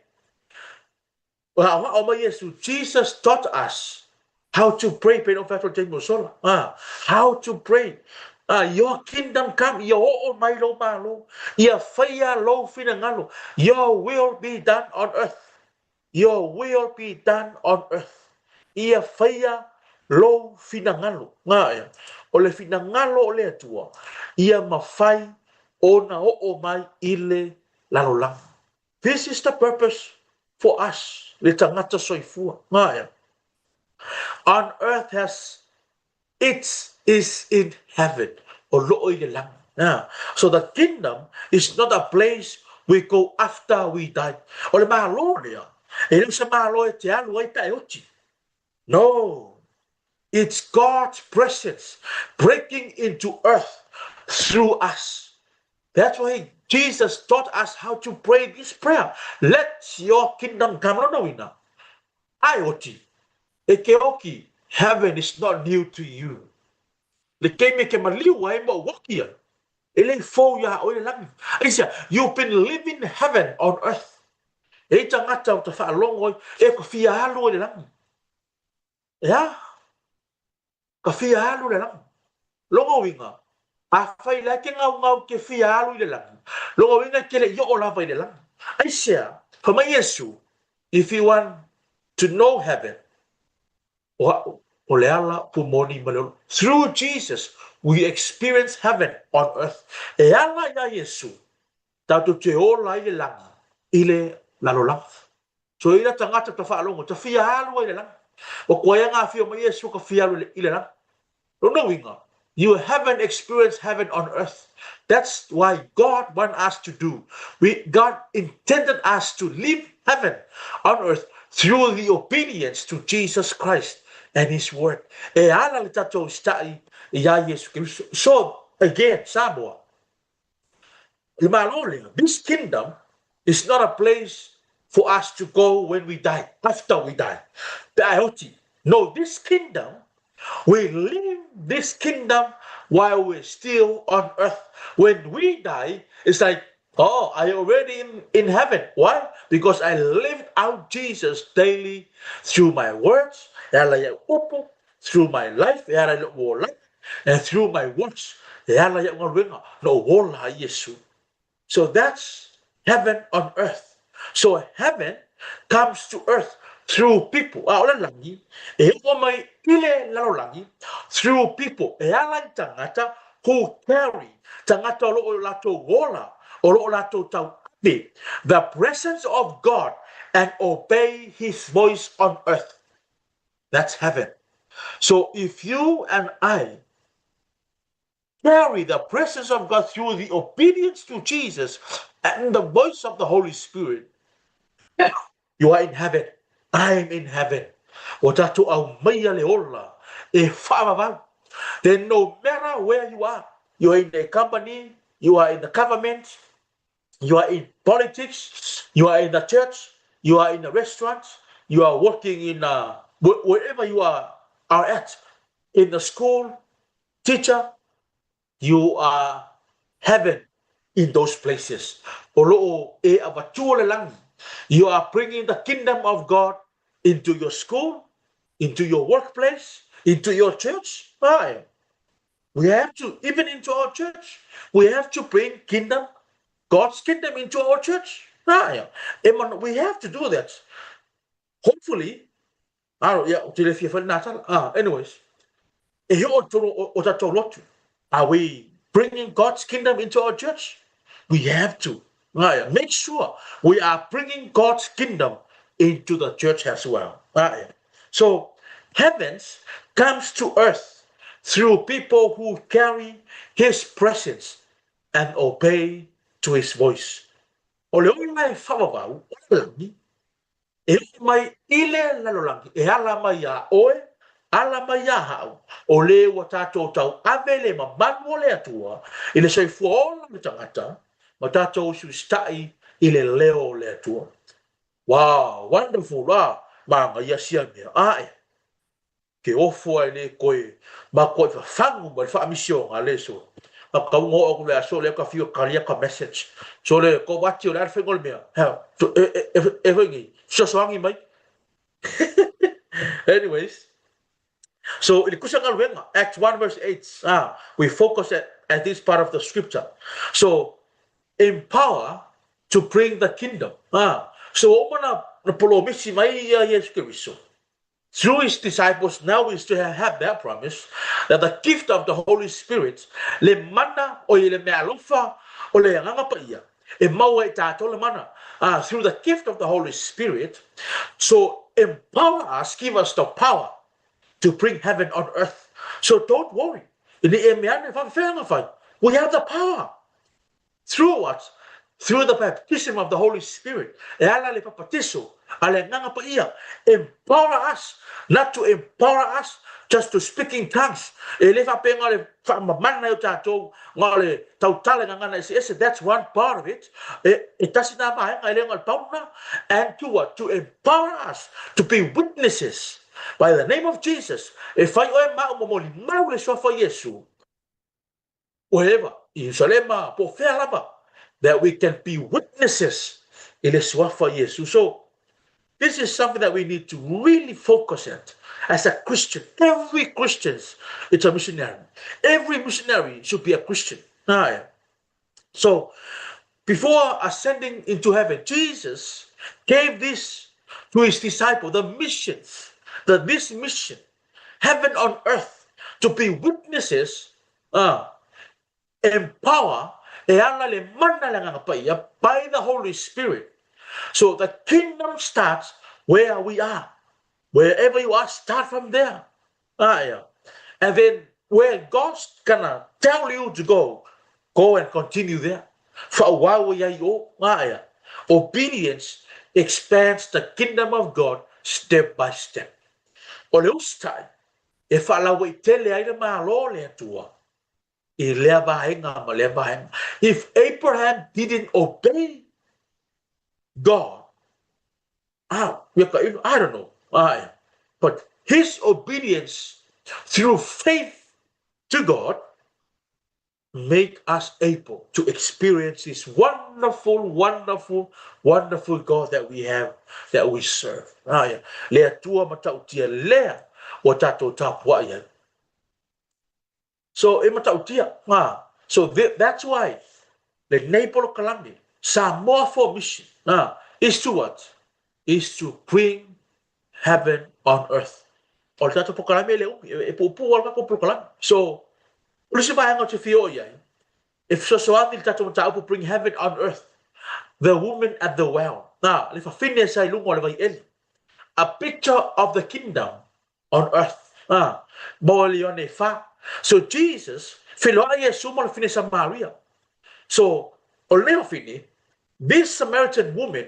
S1: o aoao mai Iesu, Jesus taught us how to pray, pei ona fai atu i le taimi ua sola. Ah, how to pray. Ah, your kingdom come, ia oo mai lou Malo, ia faia lou finagalo, your will be done on earth. Your will be done on earth. Ia faia lou finagalo. Ngā ea, o le finagalo o le Atua, ia mafai ona oo mai i le lalolagi. This is the purpose for us, le tagata soifua. Ngā ea, on earth as it is in heaven, o loo i le lagi. Yeah. So the kingdom is not a place we go after we die. O le Malo lea, e le o se Malo e te alu ai pe a e oti. No. It's God's presence breaking into earth through us. That's why Jesus taught us how to pray this prayer. Let your kingdom come. Lona uiga, a e oti, e ke oki, heaven is not new to you. Le taimi e ke maliu ai ma ua oki ai, e le fou iā ʻoe le lagi. Aisea, you've been living heaven on earth. E i tagata o ta faalogo ai, e ka fia alu ai le lagi. E a? Ka fia alu le lagi. Lona uiga, afai la e ke gaugau ke fia alu i le lagi, lona uiga e ke le i oo lava i le lagi. Aisea, fai mai Iesu, if you want to know heaven, O a'u, o le ala, upu moni ma le ola. Through Jesus, we experience heaven on earth. E ala iā Iesu, tatou te ola ai le lagi i le lalolagi. So e i ai tagata ta faalogo, ta fia alu ai i le lagi. Ua koe nga afio mai Iesu ka fia alu i le lagi. Lona uiga, you haven't experienced heaven on earth. That's why God want us to do. We, God intended us to live heaven on earth through the obedience to Jesus Christ and His Word. E ala le tatou usitai iā Iesu Keriso. So, again, Samoa, le Malo lea, this kingdom is not a place for us to go when we die, after we die. Pe a e oti. No, this kingdom, we live this kingdom while we're still on earth. When we die, it's like, oh, I already in heaven. Why? Because I lived out Jesus daily through my words, e ala ia'u upu, through my life, e ala i lo'u olaga, and through my works, e ala ia'u galuega, na ou ola ai Iesu. So that's heaven on earth. So heaven comes to earth through people. A o le lagi, e oo mai i le lalolagi through people, e ala i tagata who carry, tagata o lo o latou ola, o lo o latou tauave, the presence of God and obey His voice on earth. That's heaven. So if you and I carry the presence of God through the obedience to Jesus and the voice of the Holy Spirit, you are in heaven. I'm in heaven. Ua tatou aumaia le ola e faavavau. Then no matter where you are, you are in a company, you are in the government, you are in politics, you are in the church, you are in the restaurant, you are working in wherever you are at, in the school, teacher, you are heaven in those places. O lo o e avatua le lagi. You are bringing the kingdom of God into your school, into your workplace, into your church. Aye. We have to, even into our church, we have to bring kingdom, God's kingdom into our church. Aye. We have to do that. Hopefully, aro, ia, ou te le fia fai lena tala. Ah, anyways, e heo o tonu o tatou lotu. Are we bringing God's kingdom into our church? We have to. Aye. Make sure we are bringing God's kingdom into the church as well. Aye. So, heavens comes to earth through people who carry His presence and obey to His voice. O le ola e faavavau, o le lagi, e oo mai i le lalolagi, e ala mai iā oe, ala mai iā ha'u, o le ua tatou tauave le mamalu o le Atua i le soifua ola o le tagata, ma tatou usiusita'i i le leo o le Atua. Wow, wonderful, ah, māngaia sia mea, ae. Ke ofo ai le koe ma koe fafagu ma le faamisioga le so. Ma ka unga oo aku le aso lea ka fio kalia ka message. So le ko wati o le ale whenga o le mea. Hea, so, e, e, e, e whengi, fesoasoani mai. Anyways, so i le kusa galuega, Acts 1 verse 8, ah, we focus at this part of the scripture. So, empower to bring the kingdom. Ah, so ua uma na polomisi mai ia Iesu Keriso. Through his disciples, now we still have that promise that the gift of the Holy Spirit, le mana o i le meaalofa o le Agaga Paia, e maua ai tātou le mana, through the gift of the Holy Spirit, so empower us, give us the power to bring heaven on earth. So don't worry, i ne i e mea ane, whakawhea ngā whai. We have the power. Through what? Through the baptism of the Holy Spirit. E ala le papatiso a le Agaga Paia. Empower us, not to empower us just to speak in tongues. E le faapea nga le faamamana e o tatou nga le tautala i gagana eseese. That's one part of it. E, e tasi na vaega e le nga le pauna. And to what? To empower us to be witnesses by the name of Jesus. E fai oe ma au momoli mau le suafa o Iesu. Wherever, i Ierusalema, po o fea lava, that we can be witnesses i le suafa o Iesu. So, this is something that we need to really focus at as a Christian. Every Christian is a missionary. Every missionary should be a Christian. So, before ascending into heaven, Jesus gave this to his disciple, the missions The this mission, heaven on earth, to be witnesses, empower, e ala le mana le Agaga Paia by the Holy Spirit. So the kingdom starts where we are. Wherever you are, start from there. Ah, yeah. And then where God's gonna tell you to go, go and continue there. Faaauau ai o, ah, yeah. Obedience expands the kingdom of God step by step. O le usitai, e faalauaitele ai le Malo o le Atua i lea vaega ma lea vaega. If Abraham didn't obey God, ah, I don't know. Ah, but his obedience through faith to God make us able to experience this wonderful, wonderful, wonderful God that we have, that we serve. Ah, yeah. Le Atua matautia lea ua tatou tapuai ai. So e matautia. Ah. So that's why lenei polokalame, Samoa for Mission, ah, is to what? Is to bring heaven on earth. O le tatou polokalame le umi, e puupuu lava le tatou polokalame. So, o le isi vaega ou te fia oo i ai, e fesoasoani le tatou mataupu bring heaven on earth, the woman at the well. Na, le fafine sa i luga o le vaieli. A picture of the kingdom on earth. Ah, mo le Ioane 4. So Jesus, feiloai Iesu ma le fafine Samaria. So, o lenei fafine, this Samaritan woman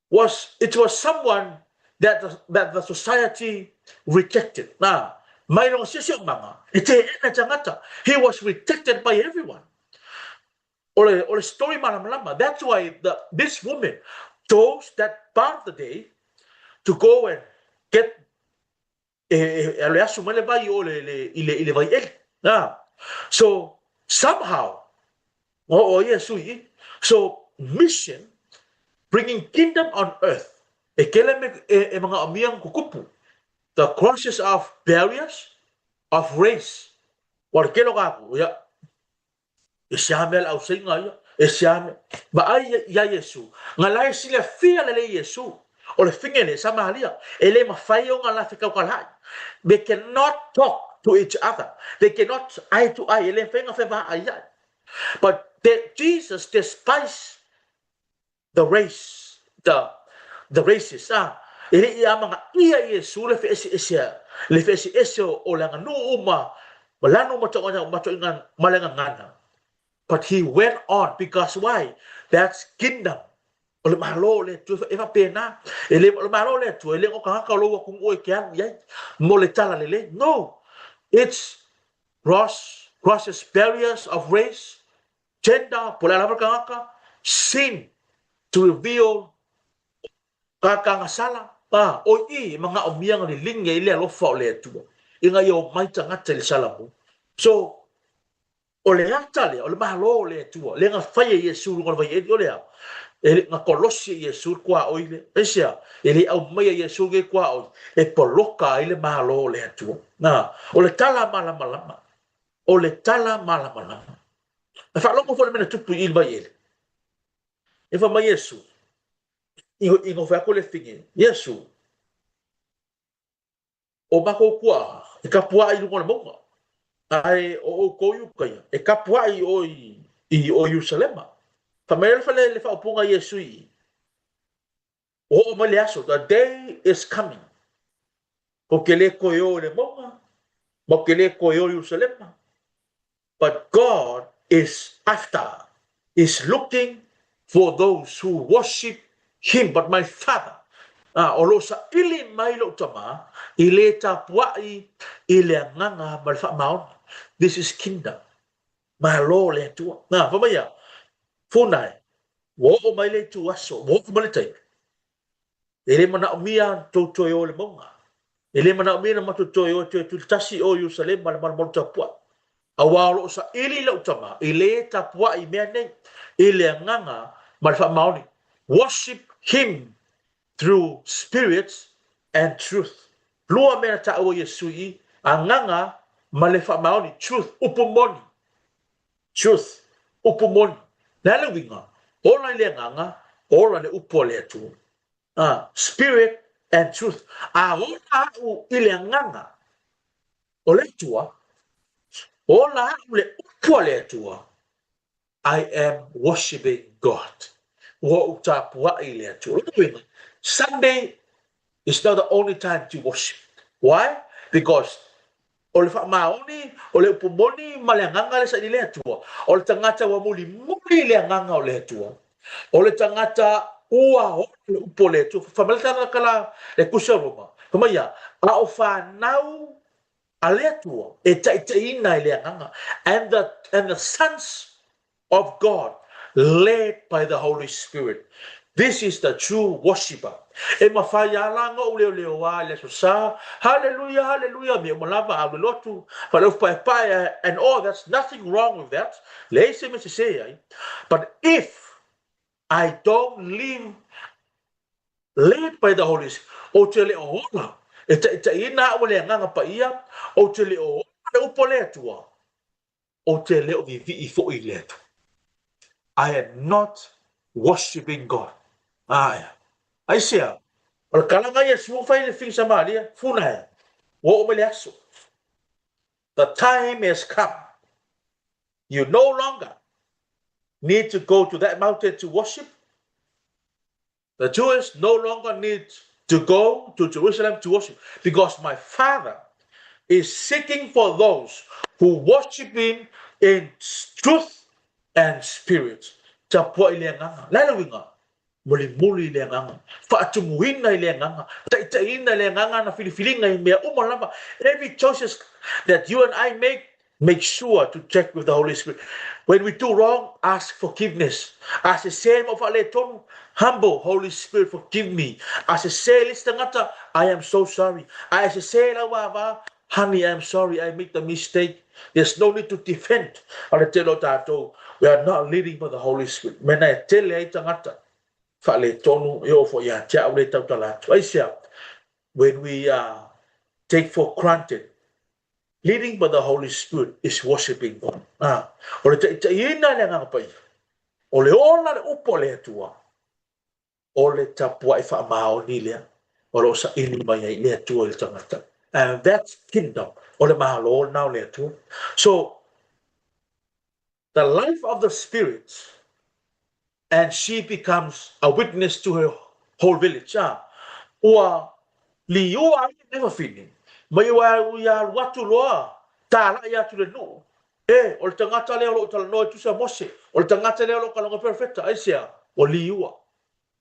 S1: was, it was someone that the society rejected. Nā, mai lona siosiomaga, e teena e tagata. He was rejected by everyone. O le, o le story malamalama. That's why this woman chose that part of the day to go and get e alu e asu mai le vai o le, le, i le, i le vai eli. Nā. So, somehow, o o Iesu i. So, mission, bringing kingdom on earth, e kele me, e, e manaomia na tutupu. The crosses of barriers of race. Ua le tele o kākou, ia, E sea mea le ausaiga ia, e sea mea. Vaai ia Iesu, nga la e silafia lelei Iesu, o le fine le Samaria, e le mafai ona la fekaukalaai. They cannot talk to each other. They cannot eye to eye, e le mafai ona fevaaiai. But the, Jesus despised the race, the races, a, e le i amanaia Iesu le feeseese, le feeseese o le aganuu ma lanu matoina ma le gagana. But he went on because why? That's kingdom. O le Malo o le Atua e faapena. E le, o le Malo o le Atua, e le o tagata o lou atunuu e te alu i ai mo le talalelei. No. It's crosses barriers of race, gender, po o le a lava le tagata, sin to reveal kakagasala, a, o i e manaomia na liligi ai le alofa o le Atua ina ia omai tagata i le salamu. So, o le ata lea, o le Malo o le Atua, lea na fai e Iesu i luga o le vaieli, o le a? E le, na kolosi e Iesu le tuaoi lea. Aisea? E le aumaia e Iesu lenei tuaoi e poloka ai le Malo o le Atua. Na, o le tala malamalama. O le tala malamalama. E faalogo foi le mea na tupu i i le vaieli. E fai mai Iesu, i nofo atu le fine, Iesu, o makou tuaa e kapuaʻi i luga o le mauga, ae o ʻoukou i uka ia, e kapuaʻi i o i o Ierusalema. Fai mai le fale le faaupuga a Iesu i i, ua oo mai le aso, the day is coming, kou te le toe o i le mauga, ma ou te le toe o i Ierusalema, but God is after, is looking for those who worship him, but my father, a, o lo o saili mai lou Tama i le tapuai i le agaga ma le faamaoni. This is kingdom. Malo le Atua. Na, fai mai ia, Funa e, ua oo mai le itu aso, ua oo mai le taimi, E le manaomia tou toe o i le mauga. E le manaomia na matou toe o e toe tulitasi o Ierusalema le malumalu tapuai. Aua o lo o saili lau Tama i le tapuai i mea nei, i le agaga ma le faamaoni. Worship him through spirit and truth. Lua mea na taua Iesu i, agaga ma le faamaoni, truth, upu moni. Truth, upu moni. Le a le uiga? Ola i le agaga, ola le upu a le Atua. A, spirit and truth. A ola au i le agaga o le Atua, ola au i le upu a le Atua, I am worshiping God. Ua ou tapuai i le Atua. O lona uiga, Sunday is not the only time to worship. Why? Because o le faamaoni, o le upu moni ma le agaga lea saili le Atua. O le tagata ua mulimuli i le agaga o le Atua. O le tagata ua ola le upu o le Atua. Fai mai le tagata la le Tusi a Roma. Fai mai ia, a o fanau a le Atua e taitaiina i le agaga. And the sons of God led by the Holy Spirit. This is the true worshipper. E mafai lava la ona ou leoleoa i le Aso Sa, hallelujah, hallelujah, mea uma lava, alu i lotu, faaleufu paepae, and all, that's nothing wrong with that. Leai se mea sese ai. But if I don't live led by the Holy Spirit, ou te le o ola, e taitaiina au e le Agaga Paia, ou te le o ola le upu a le Atua, ou te le o vivii foi i le Atua. I am not worshipping God. Ae. Aisea? O le tala na Iesu fai i le figi Samaria, funa e, ua oo mai le aso. The time has come. You no longer need to go to that mountain to worship. The Jewish no longer need to go to Jerusalem to worship because my Father is seeking for those who worship him in truth and spirit. Tapuai i le agaga. Le a le uiga? Mulimuli i le agaga. Faatumuina i le agaga. Taitaiina i le agaga ana filifiliga i mea uma lava. Every choices that you and I make, make sure to check with the Holy Spirit. When we do wrong, ask forgiveness. A sese ma ou faaletonu, humble, Holy Spirit, forgive me. A sese le isi tagata, I am so sorry. A e sese lau vava, honey, I am sorry, I made the mistake. There's no need to defend. O le tele o tatou, we are not leading by the Holy Spirit. Mena e tele ai tagata faaletonu e oo foi ia te au le tautala atu. Aisea? When we take for granted Leading by the Holy Spirit is worshipping God. Ah, o le taitaiina i le Agaga Paia, o le ola le upu a le Atua, o le tapuai faamaoni lea o lo o saili mai ai le Atua i le tagata. And that's kingdom, o le Malo lena o le Atua. So, the life of the Spirit, and she becomes a witness to her whole village. A, ua liua ai lenei wafine, mai ua ia alu atu loa, talai atu le nuu, e, o le tagata lea o lo o talanoa e tusa Mose, o le tagata lea o lo o kaloga perofeta, aisea? Ua liua.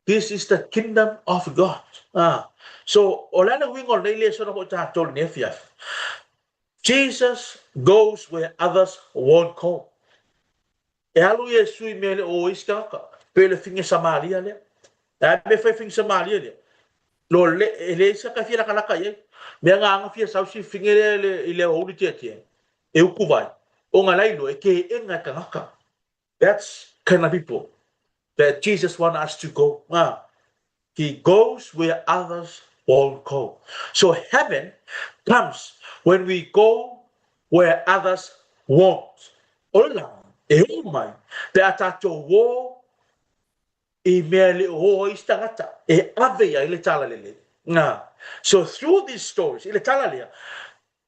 S1: This is the kingdom of God. Ah, so, o le a le uiga o lenei lesona mo i tatou i lenei afiafi? Jesus goes where others won't go. E alu Iesu i mea e le o isi tagata, pei o le fige Samaria lea. E a mea fai fige Samaria lea? Lo le, e leai se aka e fia lakalaka i ai. Mea nga anga fia sau si fige lea le, i le aoauli tiatia, e uku vai. O nga lailo e keʻena e tagata. That's kind of people that Jesus want us to go. Ah, he goes where others won't go. So heaven comes when we go where others won't. O le lagi e oo mai pe a tatou o i mea e le o o ai isi tagata e ave i ai le tala lelei. Ah, so through these stories, i le tala lea,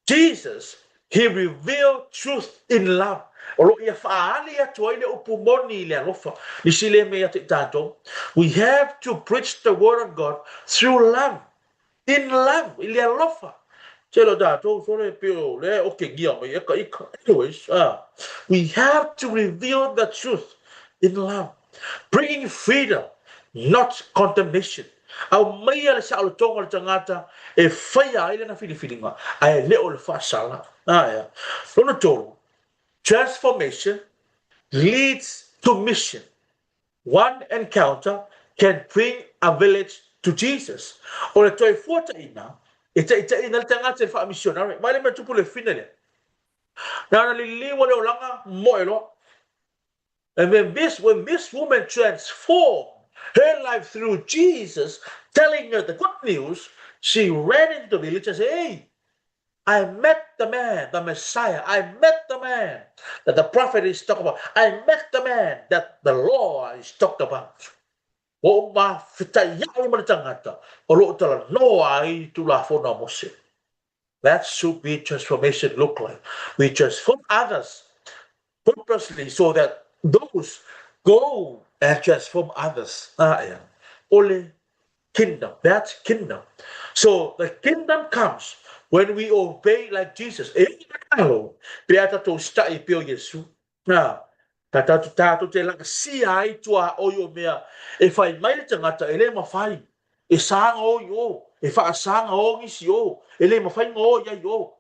S1: Jesus, he revealed truth in love. O lo o ia faaali atu ai le upu moni i le alofa. Nisi lea mea ia te i tatou. We have to preach the word of God through love. In love, i le alofa. Tele o tatou sole pei o lea e okengia mai eka ika. Anyways, we have to reveal the truth in love. Bringing freedom, not condemnation. Aumaia le saolotoga o le tagata e faia ai lana filifiliga, ae le o le faasala. Aea. Lona tolu, transformation leads to mission. One encounter can bring a village to Jesus. O le toe fuataina, e taitaiina le tagata i le faamisionare. Mai le mea tupu le fine lea. Na ona liliu le olaga, moe loa. And when this, when this woman transformed her life through Jesus telling her the good news, she ran into the village and said, Hey, I met the man, the Messiah. I met the man that the prophet is talking about. I met the man that the law is talked about. Ua ou mafetaiai ma le tagata o lo o talanoa ai i Tulafono a Mose. That should be transformation look like. We transform others purposely so that those go and transform others. Ah, yeah. O le kingdom. That's kingdom. So the kingdom comes when we obey like Jesus. E malo, pe a tatou stai pe o Iesu. Na, ka tatou tatou te lakasia ai tuaoi o mea e fai mai le tagata e le mafai, e saga o i o, e faasaga o nisi o, e le mafai ona o i ai o.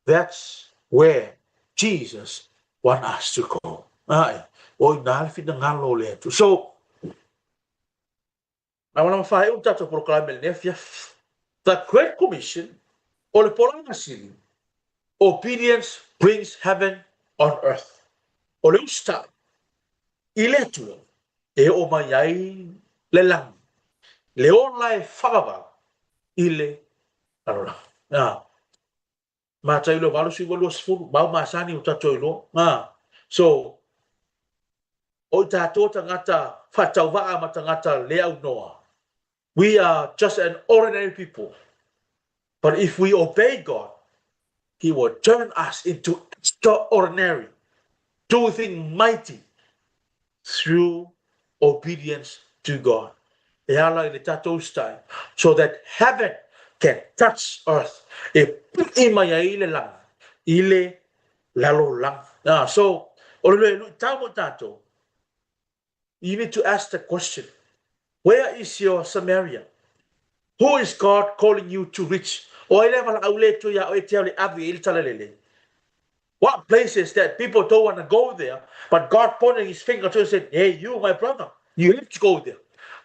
S1: That's where Jesus want us to go. Ae, o i ina le finagalo o le Atua. So, Malamalama faaiu le tatou polokalame i lenei afiafi. The Great Commission, o le polaga sili, Obedience brings heaven on earth. O le usitai i le Atua e oo mai ai le lagi, le ola e faavavau i le lalolagi. Mataio 8, 20, mau masani ua tatou iloa. A. So, o i tatou tagata faatauvaa ma tagata le aunoa. We are just an ordinary people. But if we obey God, He will turn us into extraordinary, do thing mighty through obedience to God. E ala i le tatou style, so that heaven can touch earth. E pu'i mai ai le lagi i le lalolagi. Ah, so, o le luitau mo tatou, you need to ask the question, where is your Samaria? Who is God calling you to reach? O ai lea valaau le Atua iā oe e te au le ave i ai le talalelei? What places that people don't want to go there, but God pointed his finger to and said, hey, you, my brother, you have to go there.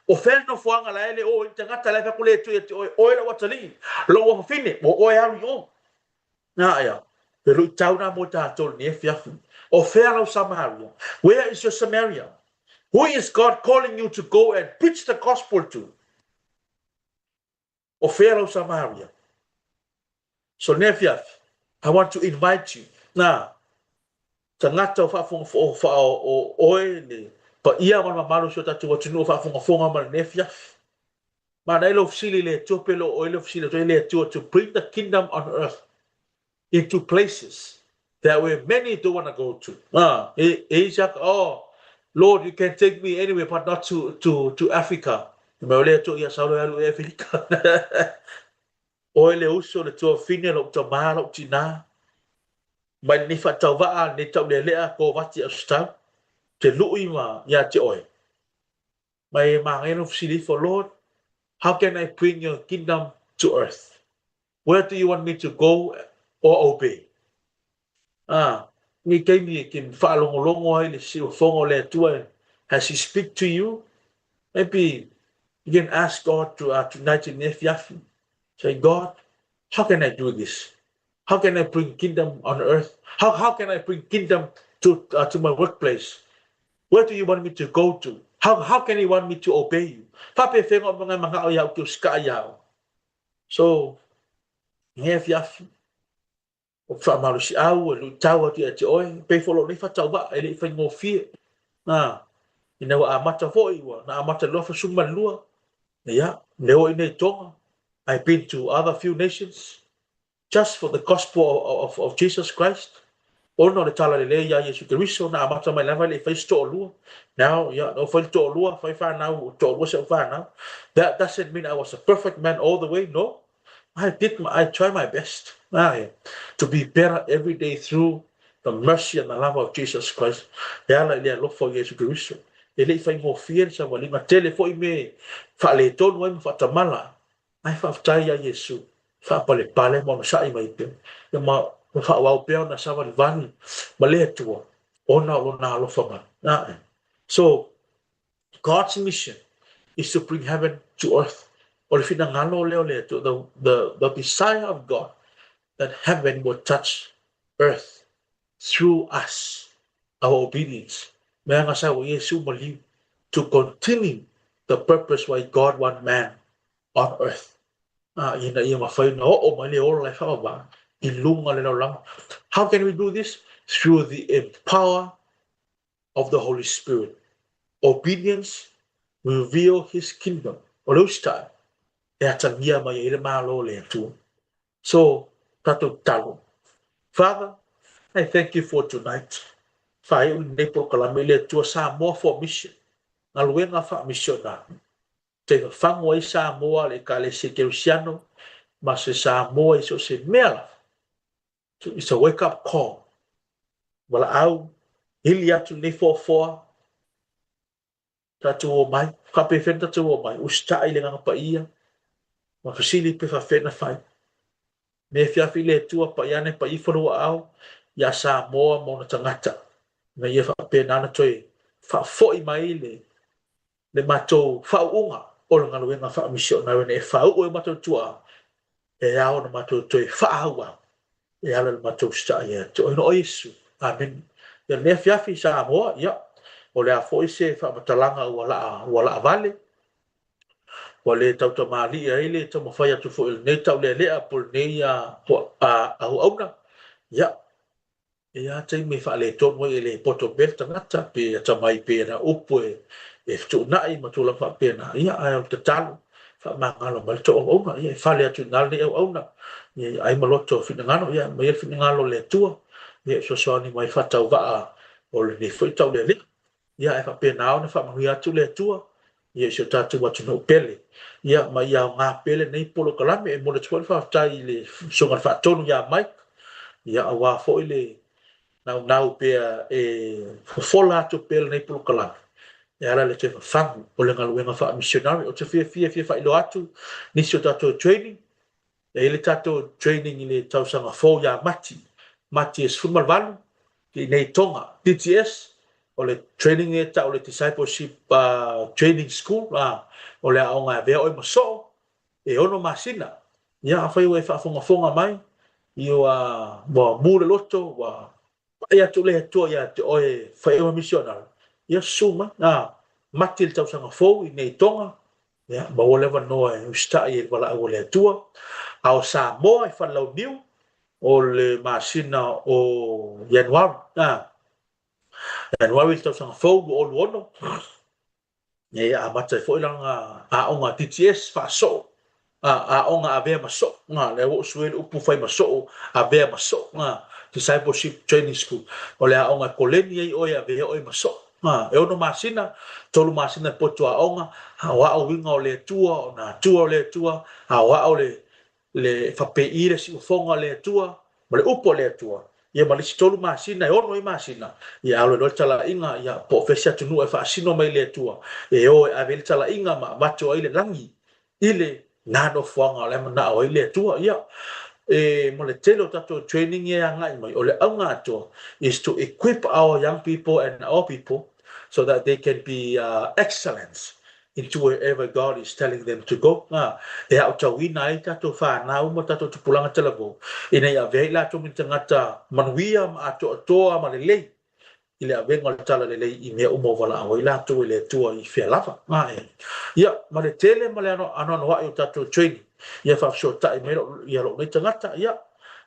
S1: O fea le nofoaga la e le o i le tagata la e fai atu le Atua ia te oe, oe lau atalii, lou afafine, ua oe alu i o. Nā ea, he luitau nā mo tātou lenei afiafi. O fea lau Samaria? Where is your Samaria? Who is God calling you to go and preach the gospel to? O fea lau Samaria? So lenei afiafi, I want to invite you. Nā, tagata o faafogafoga o oe le paia ma le mamalu o si o tatou atunuu o faafogafoga ma lenei afiafi. Manaia lou fesili i le Atua pe le o oe le fesili atu ai le Atua to bring the kingdom on earth into places that where many don't want to go to. Ah, e, e isi aka, oh, Lord, you can take me anywhere but not to Africa. Mai o le Atua ia saulo e alu e Afrika. Oe le uso, le tuafine, lou tamā, lou tinā. Mai lenei faatauvaa, lenei taulealea, kovati Ausitau, te lui ma ia te oe. Mai e manaia lou fesili ifo, Lord, how can I bring your kingdom to earth? Where do you want me to go or obey? Ah, nei taimi e ke faalogologo ai le siufofoga o le Atua, has he speak to you? Maybe you can ask God to tonight in afiafi. Say, God, how can I do this? How can I bring kingdom on earth? How can I bring kingdom to my workplace? Where do you want me to go to? How can you want me to obey you? Faapefea o mga mga o iau ki o ska iau. So, nge afiafi, o faamalosiau e luitau atu ia te oe, pei foi o lou nei faatauvaa e le i faigofie. Na, ina ua amata foi, ua na amata i le 2012, ia, lea ua i nei Tonga. I've been to other few nations just for the gospel of Jesus Christ. Ona o le talalelei ia Iesu Keriso, na amata mai lava e le i fai se toalua. Now, ia, na ou fai le toalua, fai fanau, toalua si au fanau. That doesn't mean I was a perfect man all the way, no. I try my best to be better every day through the mercy and the love of Jesus Christ. E ala i le alofa o Iesu Keriso. E le i faigofie le savaliga tele foi me faaletonu ai ma faatamala. Ae faafetai ia Iesu, faapalepale ma onosai mai pea. Ia ma faaauau pea ona savalivali ma le Atua ona o lona alofa mai. Ae. So, God's mission is to bring heaven to earth. O le finagalo lea o le Atua, the desire of God that heaven will touch earth through us, our obedience. Mea nga sa o Iesu maliu to continue the purpose why God want man on earth. Ah, ina ia mafai ona oo mai le ola e faavavaa i luga o le lalolagi. How can we do this? Through the empower of the Holy Spirit. Obedience Reveal his kingdom. O le usitai, e atagia mai ai le Malo o le Atua. So, tatou tatalo. Father, I thank you for tonight. Faaiu lenei polokalame i le Atua Samoa for Mission. Galuega faamisionari. Te fafagu ai Samoa le Ekalesia Kerisiano ma se Samoa i so o se mea lava. It's a wake up call. Valaau, ili atu lenei foafoa, tatou omai, faapefea ona tatou omai, usitai i le Agaga Paia, ma fesili pe faapefea ona fai. Me afiafi le Atua, pai ane, pai ifo lou aao iā Samoa ma ona tagata, ina ia faapena ona toe faafoi mai le le matou faauuga o le galuega faamisionare ina ia faauu ai o matou tuaa e ao ona matou toe faaauau e ala i le matou usitai ia te oe. Ona o Iesu. Amene. Ia lenei afiafi Samoa, ia, o le a foi se faamatalaga ua laa, ua laavale, ua le tautamalii ai le taumafai atu foi o lenei taulealea po o lenei auauna, ia, E i ai lava taimi e faaletonu ai, e le poto pea le tagata, pe atamai pea i ana upu e fetuunai ma tulaga faapena, ia ae o le tatalo, faamagalo mai le tou auauna. Ia e fale atu i ina lenei auauna, ia i ai ma loto finagalo, ia aumai le finagalo o le Atua, ia e fesoasoani mai i le faatauvaa o lenei foi taulealea. Ia ae faapena ona faamanuia atu le Atua ia i si o tatou atunuu pele. Ia ma ia aoga pea lenei polokalame. E momoli atu foi le faafetai i le Susuga i le Faatonu ia Mike, ia aua foi le naunau pea e fofola atu pea lenei polokalame e ala i le toe fafagu o le galuega faamisionare. Ou te fiafia e fia faailoa atu nisi o tatou training. E i ai le tatou training i le tausaga fou ia Mati, Mati e 18 i inei i Tonga, DTS, o le training e tau le Discipleship Training School, o le aoga e avea oe ma soo, e 6 masina. Ia, afai ua e faafogafoga mai, ua mu le loto, ua Pai atu le Atua ia te oe e fai oe ma misionari, ia susu mai, a mati le tausaga fou i nei Tonga, ia maua le avanoa e usitai ai i le valaau a le Atua. A o Samoa i Falelauniu, o le masina o Ianuari, a Ianuari le tausaga fou 2026, E amata ai foi lana aoga DTS faasoo, aoga avea ma soo, lea ua ou suia le upu fai ma soo, avea ma soo, Discipleship Training School. O le aoga e koleni ai oe e avea oe ma soo. E 6 masina, 3 masina e potu aoga, aoao uiga o le Atua, o nā Atua o le Atua, aoao le le faapei le siufofoga o le Atua ma le upu a le Atua, ia ma le isi 3 masina, e 6 ai masina, ia alu ai loa le talaiga, ia po o fea se atunuu e faasino mai le Atua, e o e ave ai le talaiga ma avatu ai le lagi i le na nofoaga o la e manao ai le Atua. Ia, e ma le tele o tatou training ia e agai mai, o le auga atoa is to equip our young people and our people so that they can be excellence into wherever God is telling them to go. E aotauina ai tatou fanau ma tatou tupulaga talavou, ina ia avea i latou ma ni tagata manuia ma atoatoa ma lelei i le avega o le talalelei i mea uma ua valaau ai latou e le Atua i fea lava. Ia, ma le tele ma le anoanoai o tatou training, ia faafesootai mai ia lou nei tagata, ia,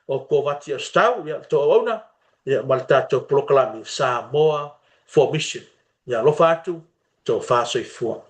S1: o Kovati Astau, ia, le tou auauna, ia, ma le tatou polokalame Samoa for Mission. Ia alofa atu, tofa soifua.